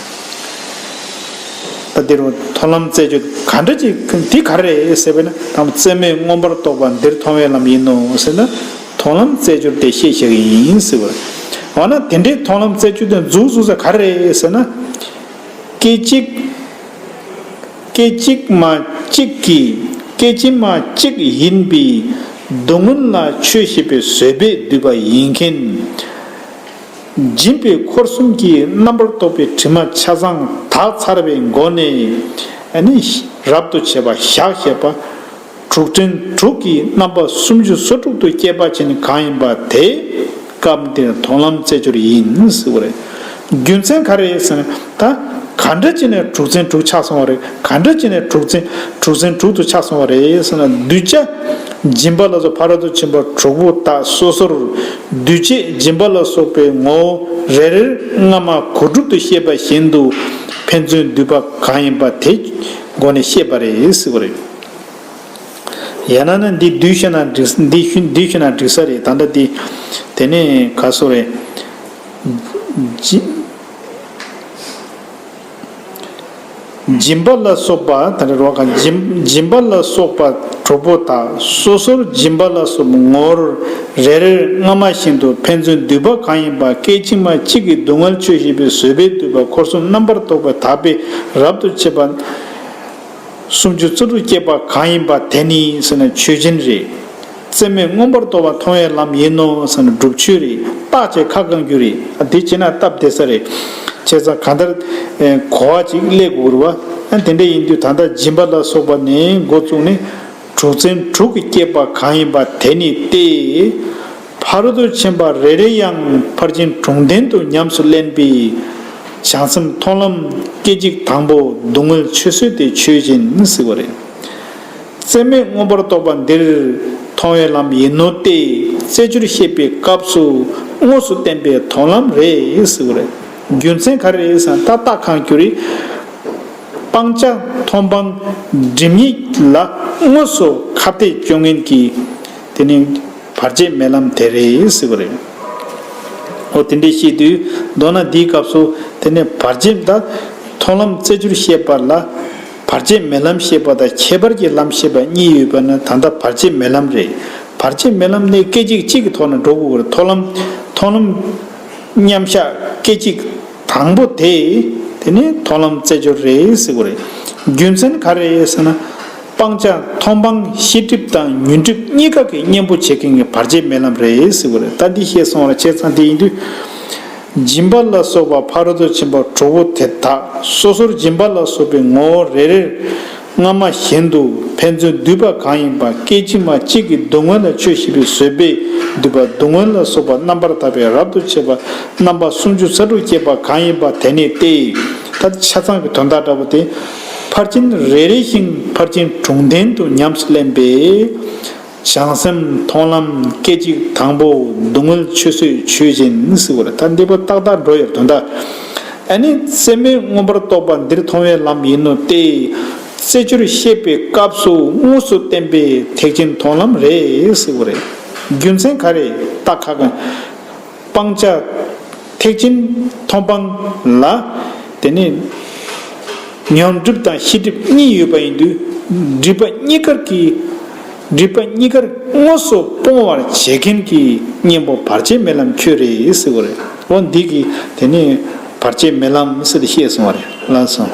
ད་འདིར་མཐོང་ལམ་རྩེ་སྦྱོར་ག་འདྲ་ཅིག་འདི་ག་རེ་རེད་ཟེར་བས་ན། དང་རྩེ་མོས་མངོན་པར་རྟོགས་པ་འདིར་མཐོང་བའི་ལམ་ཡིན་ནོ་ཟེར་ན། མཐོང་ལམ་རྩེ་སྦྱོར་དེ་བཤད་བཞག་གི་ཡིན་ཟེར་བ་རེད། འོ་ན་དེ་འདྲའི་མཐོང་ལམ་རྩེ་སྦྱོར་དེ་འཛུགས་འཛུགས་ས་ག་རེ་རེད་ཟེར་ན། སྐད་ཅིག་སྐད་ཅིག་མ་གཅིག་གིས་སྐད་ཅིག་མ་གཅིག་ཡིན་པའི་སྡུག་བསྔལ་ལ་ཆོས་བཤད་པའི་བཟོད་པས་བསྡུས་པ་ཡིན་མཁན། སྦྱིན་པའི་འཁོར་གསུམ་གྱི་རྣམ་པར་རྟོག་པའི་དྲི་མ་ཆ་ཚང་དག་ཚར་བའི་སྒོ་ནས། ཨ་ནི་རབ་ཏུ་བྱེད་པ་ཞག་བྱེད་པ། དྲུག་ཕྲན་དྲུག་གི་རྣམ་པ་སུམ་ཅུ་སོ་དྲུག་ཏུ་སྐྱེད་པ་ཅན་གང་ཡིན་པ་དེ་སྐབས་འདིར་མཐོང་ལམ་རྩེ་སྦྱོར་ཡིན་ཟེར་བ་རེད། རྒྱུ་མཚན་ག་རེ་ཟེར་ན། ད་ ག་འདྲ་བྱས་ནས་དྲུག་ཚན་དྲུག་ཆགས་སོང་བ་རེད། ག་འདྲ་བྱས་ནས་དྲུག་ཚན་དྲུག་ཚན་དྲུག་ཏུ་ཆགས་སོང་བ་རེད་ཟེར་ན། གདུལ་བྱ་སྦྱིན་པ་ལ་སོགས་ཕ་རོལ་ཏུ་ཕྱིན་པ་དྲུག་པོ་དག་སོ་སོར་གདུལ་བྱ་སྦྱིན་པ་ལ་སོགས་པའི་ངོ་བོ་རེ་རེར་སྔ་མ་གོ་སྒྲུབ་ཏུ་བཤད་པ་བཞིན་དུ་ཕན་ཚུན་འདུས་པ་གང་ཡིན་པ་དེའི་སྒོ་ནས་བཤད་པ་རེད་ཟེར་བ་རེད། ཡང་ན་ནི་འདི་བསྡུས་ཤེ་ན་འགྲིག་འདི་ཤུ་འདི་ཤེ་ན་འགྲིག་ས་རེད། ད་ལྟ་འདི་དེ་ནས་ག་སོ་རེད། སྦྱིན་སྦྱིན་པ་ལ་སོགས་པ་ད་རེ་རོགས་ག་སྦྱིན་སྦྱིན་པ་ལ་སོགས་པ་དྲུག་པོ་དག་སོ་སོར་སྦྱིན་པ་ལ་སོགས་པ་ངོ་བོར་རེ་རེར་སྔ་མ་བཞིན་དུ་ཕན་ཚུན་འདུས་པ་གང་ཡིན་པ་སྐད་ཅིག་མ་གཅིག་གིས་སྡུག་བསྔལ་ཆོས་བཤད་པའི་བཟོད་པས་བསྡུས་པ་འཁོར་གསུམ་རྣམ་པར་རྟོག་པའི་དག་པས་རབ་ཏུ་ཕྱེ་བ། སུམ་ཅུ་རྩ་དྲུག་བསྐྱེད་པ་གང་ཡིན་པ་དེ་ནི་ཟེར་ན་ཆོས་ཅན་རེད། རྩེ་མོས་མངོན་པར་རྟོགས་པ་མཐོང་བའི་ལམ་ཡིན་ནོ་ཟེར་ན་སྒྲུབ་ཆོས་རེད། རྟགས་བྱས་ཁ་བསྐང་རྒྱུ་རེད། ཨ་དེ་བྱས་ན་སྟབས་བདེ་ས་རེད། བྱས་ཙང་གང་ལྟར་གོ་བ་ཅིག་སླེབས་དགོས་རེད་བ། ཨ་དེ་འདྲ་ཡིན་དུས་ད་ལྟ་སྦྱིན་པ་ལ་སོགས་པ་ནས་འགོ་བཙུགས་ནས་དྲུག་ཚན་དྲུག་གི་བསྐྱེད་པ་གང་ཡིན་པ་དེ་ནི་སྟེ། ཕ་རོལ་ཏུ་ཕྱིན་པ་རེ་རེ་ཡང་ཕར་ཕྱིན་དྲུག་ལྡན་དུ་ཉམས་སུ་ལེན་པའི་བྱང་སེམས་མཐོང་ལམ་སྐད་ཅིག་དང་པོ་སྡུག་བསྔལ་ཆོས་བཟོད་དེ་ཆོས་ཅན་ཟེར་བ་རེད། རྩེ་མོས་མངོན་པར་རྟོགས་པ་འདིར་མཐོང་བའི་ལམ་ཡིན་ནོ་སྟེ། རྩེ་སྦྱོར་བཤད་པའི་སྐབས་སུ་དངོས་སུ་བསྟན་པའི་མཐོང་ལམ་རེད་ཟེར་བ་རེད། རྒྱུ་མཚན་ག་རེ་རེད་ཟེར་ན་ད་རྟགས་ཁ་བསྒྱུར་རེད། སྤང་བྱ་མཐོང་སྤང་སྒྲིབ་གཉིས་ལ་དངོས་སུ་ཁ་གཏད་གཅོག་མཁན་གྱི་དེ་ནི་བར་ཆད་མེད་ལམ་དེ་རེད་ཟེར་བ་རེད། འོ་དེ་འདྲའི་བཤད་དུས་མདོར་ན་འདིའི་སྐབས་སུ་དེ་ནི་བར་ཆད་དང་མཐོང་ལམ་རྩེ་སྦྱོར་བཤད་པ་ལ་བར་ཆད་མེད་ལམ་བཤད་པ་དང་ཁྱད་པར་གྱི་ལམ་བཤད་པ་གཉིས་ཡོད་པ་ནི་ད་ལྟ་བར་ཆད་མེད་ལམ་རེད། བར་ཆད་མེད་ལམ་ནི་སྐད་ཅིག་གཅིག་གི་ཐོག་ནས་འགྲོ་དགོས་པ་རེད། མཐོང་ལམ་མཐོང་ལམ་མཉམ་བཞག་སྐད་ཅིག་དང་པོ་དེ་དེ་ནི་མཐོང་ལམ་རྩེ་སྦྱོར་རེད་ཟེར་བ་རེད། རྒྱུ་མཚན་ག་རེ་རེད་ཟེར་ན། སྤང་བྱ་མཐོང་སྤང་ཤེས་སྒྲིབ་དང་ཉོན་སྒྲིབ་གཉིས་ཀ་གི་གཉེན་པོ་བྱེད་མཁན་གྱི་བར་ཆད་མེད་ལམ་རེད་ཟེར་བ་རེད། ད་འདི་བཤད་སོང་བ་བྱས་ཙང་དེ་ཡིན་དུས། སྦྱིན་པ་ལ་སོགས་པ་ཕ་རོལ་ཏུ་ཕྱིན་པ་དྲུག་པོ་དེ་དག་སོ་སོར་སྦྱིན་པ་ལ་སོགས་པའི་ངོ་བོ་རེ་རེར་སྔ་མ་བཞིན་དུ་ཕན་ཚུན་འདུས་པ་གང་ཡིན་པ་སྐད་ཅིག་མ་གཅིག་གིས་སྡུག་བསྔལ་ལ་ཆོས་བཤད་པའི་བཟོད་པས་འདུས་པ་སྡུག་བསྔལ་ལ་སོགས་པ་རྣམ་པར་དག་པས་རབ་ཏུ་ཕྱེ་བ་རྣམ་པ་སུམ་ཅུ་རྩ་དྲུག་བསྐྱེད་པ་གང་ཡིན་པ་དེ་ནི་སྟེ། ད་ཆ་ཚང་གི་དོན་དག་འདྲ་པོ་དེ། ཕར་ཕྱིན་རེ་རེ་ཞིང་ཕར་ཕྱིན་དྲུག་ལྡན་དུ་ཉམས་སུ་ལེན་པའི། བྱང་སེམས་མཐོང་ལམ་སྐད་ཅིག་དང་པོ་སྡུག་བསྔལ་ཆོས་བཟོད་ཆོས་ཅན་ཟེར་བ་རེད། ད་འདི་པོ་ཏག་ཏག་འགྲོ་ཡོད་དོན་དག་ཨ་ནི་རྩེ་མོས་མངོན་པར་རྟོགས་པ་འདིར་མཐོང་བའི་ལམ་ཡིན་ནོ་སྟེ། རྩེ་སྦྱོར་བཤད་པའི་སྐབས་སུ་དངོས་སུ་བསྟན་པའི་ཐེག་ཆེན་མཐོང་ལམ་རེད་ཟེར་བ་རེད། རྒྱུ་མཚན་ག་རེ་ད་ཁ་གང་། སྤང་བྱ། ཐེག་ཆེན་མཐོང་སྤང་ལ། དེ་ནི་ཉོན་སྒྲིབ་དང་ཤེས་སྒྲིབ་གཉིས་ཡོད་པ་ཡིན་དུས། སྒྲིབ་པ་གཉིས་ཀར་གྱི། སྒྲིབ་པ་གཉིས་ཀར་དངོས་སུ་སྤོང་བར་བྱེད་མཁན་གྱི་གཉེན་པོ་བར་ཆད་མེད་ལམ་ཁྱོད་རེད་ཟེར་བ་རེད། འོ་འདི་གིས་དེ་ནི་བར་ཆད་མེད་ལམ་ཟེར་ཏེ་བཤད་སོང་བ་རེད། ལགས་སོ།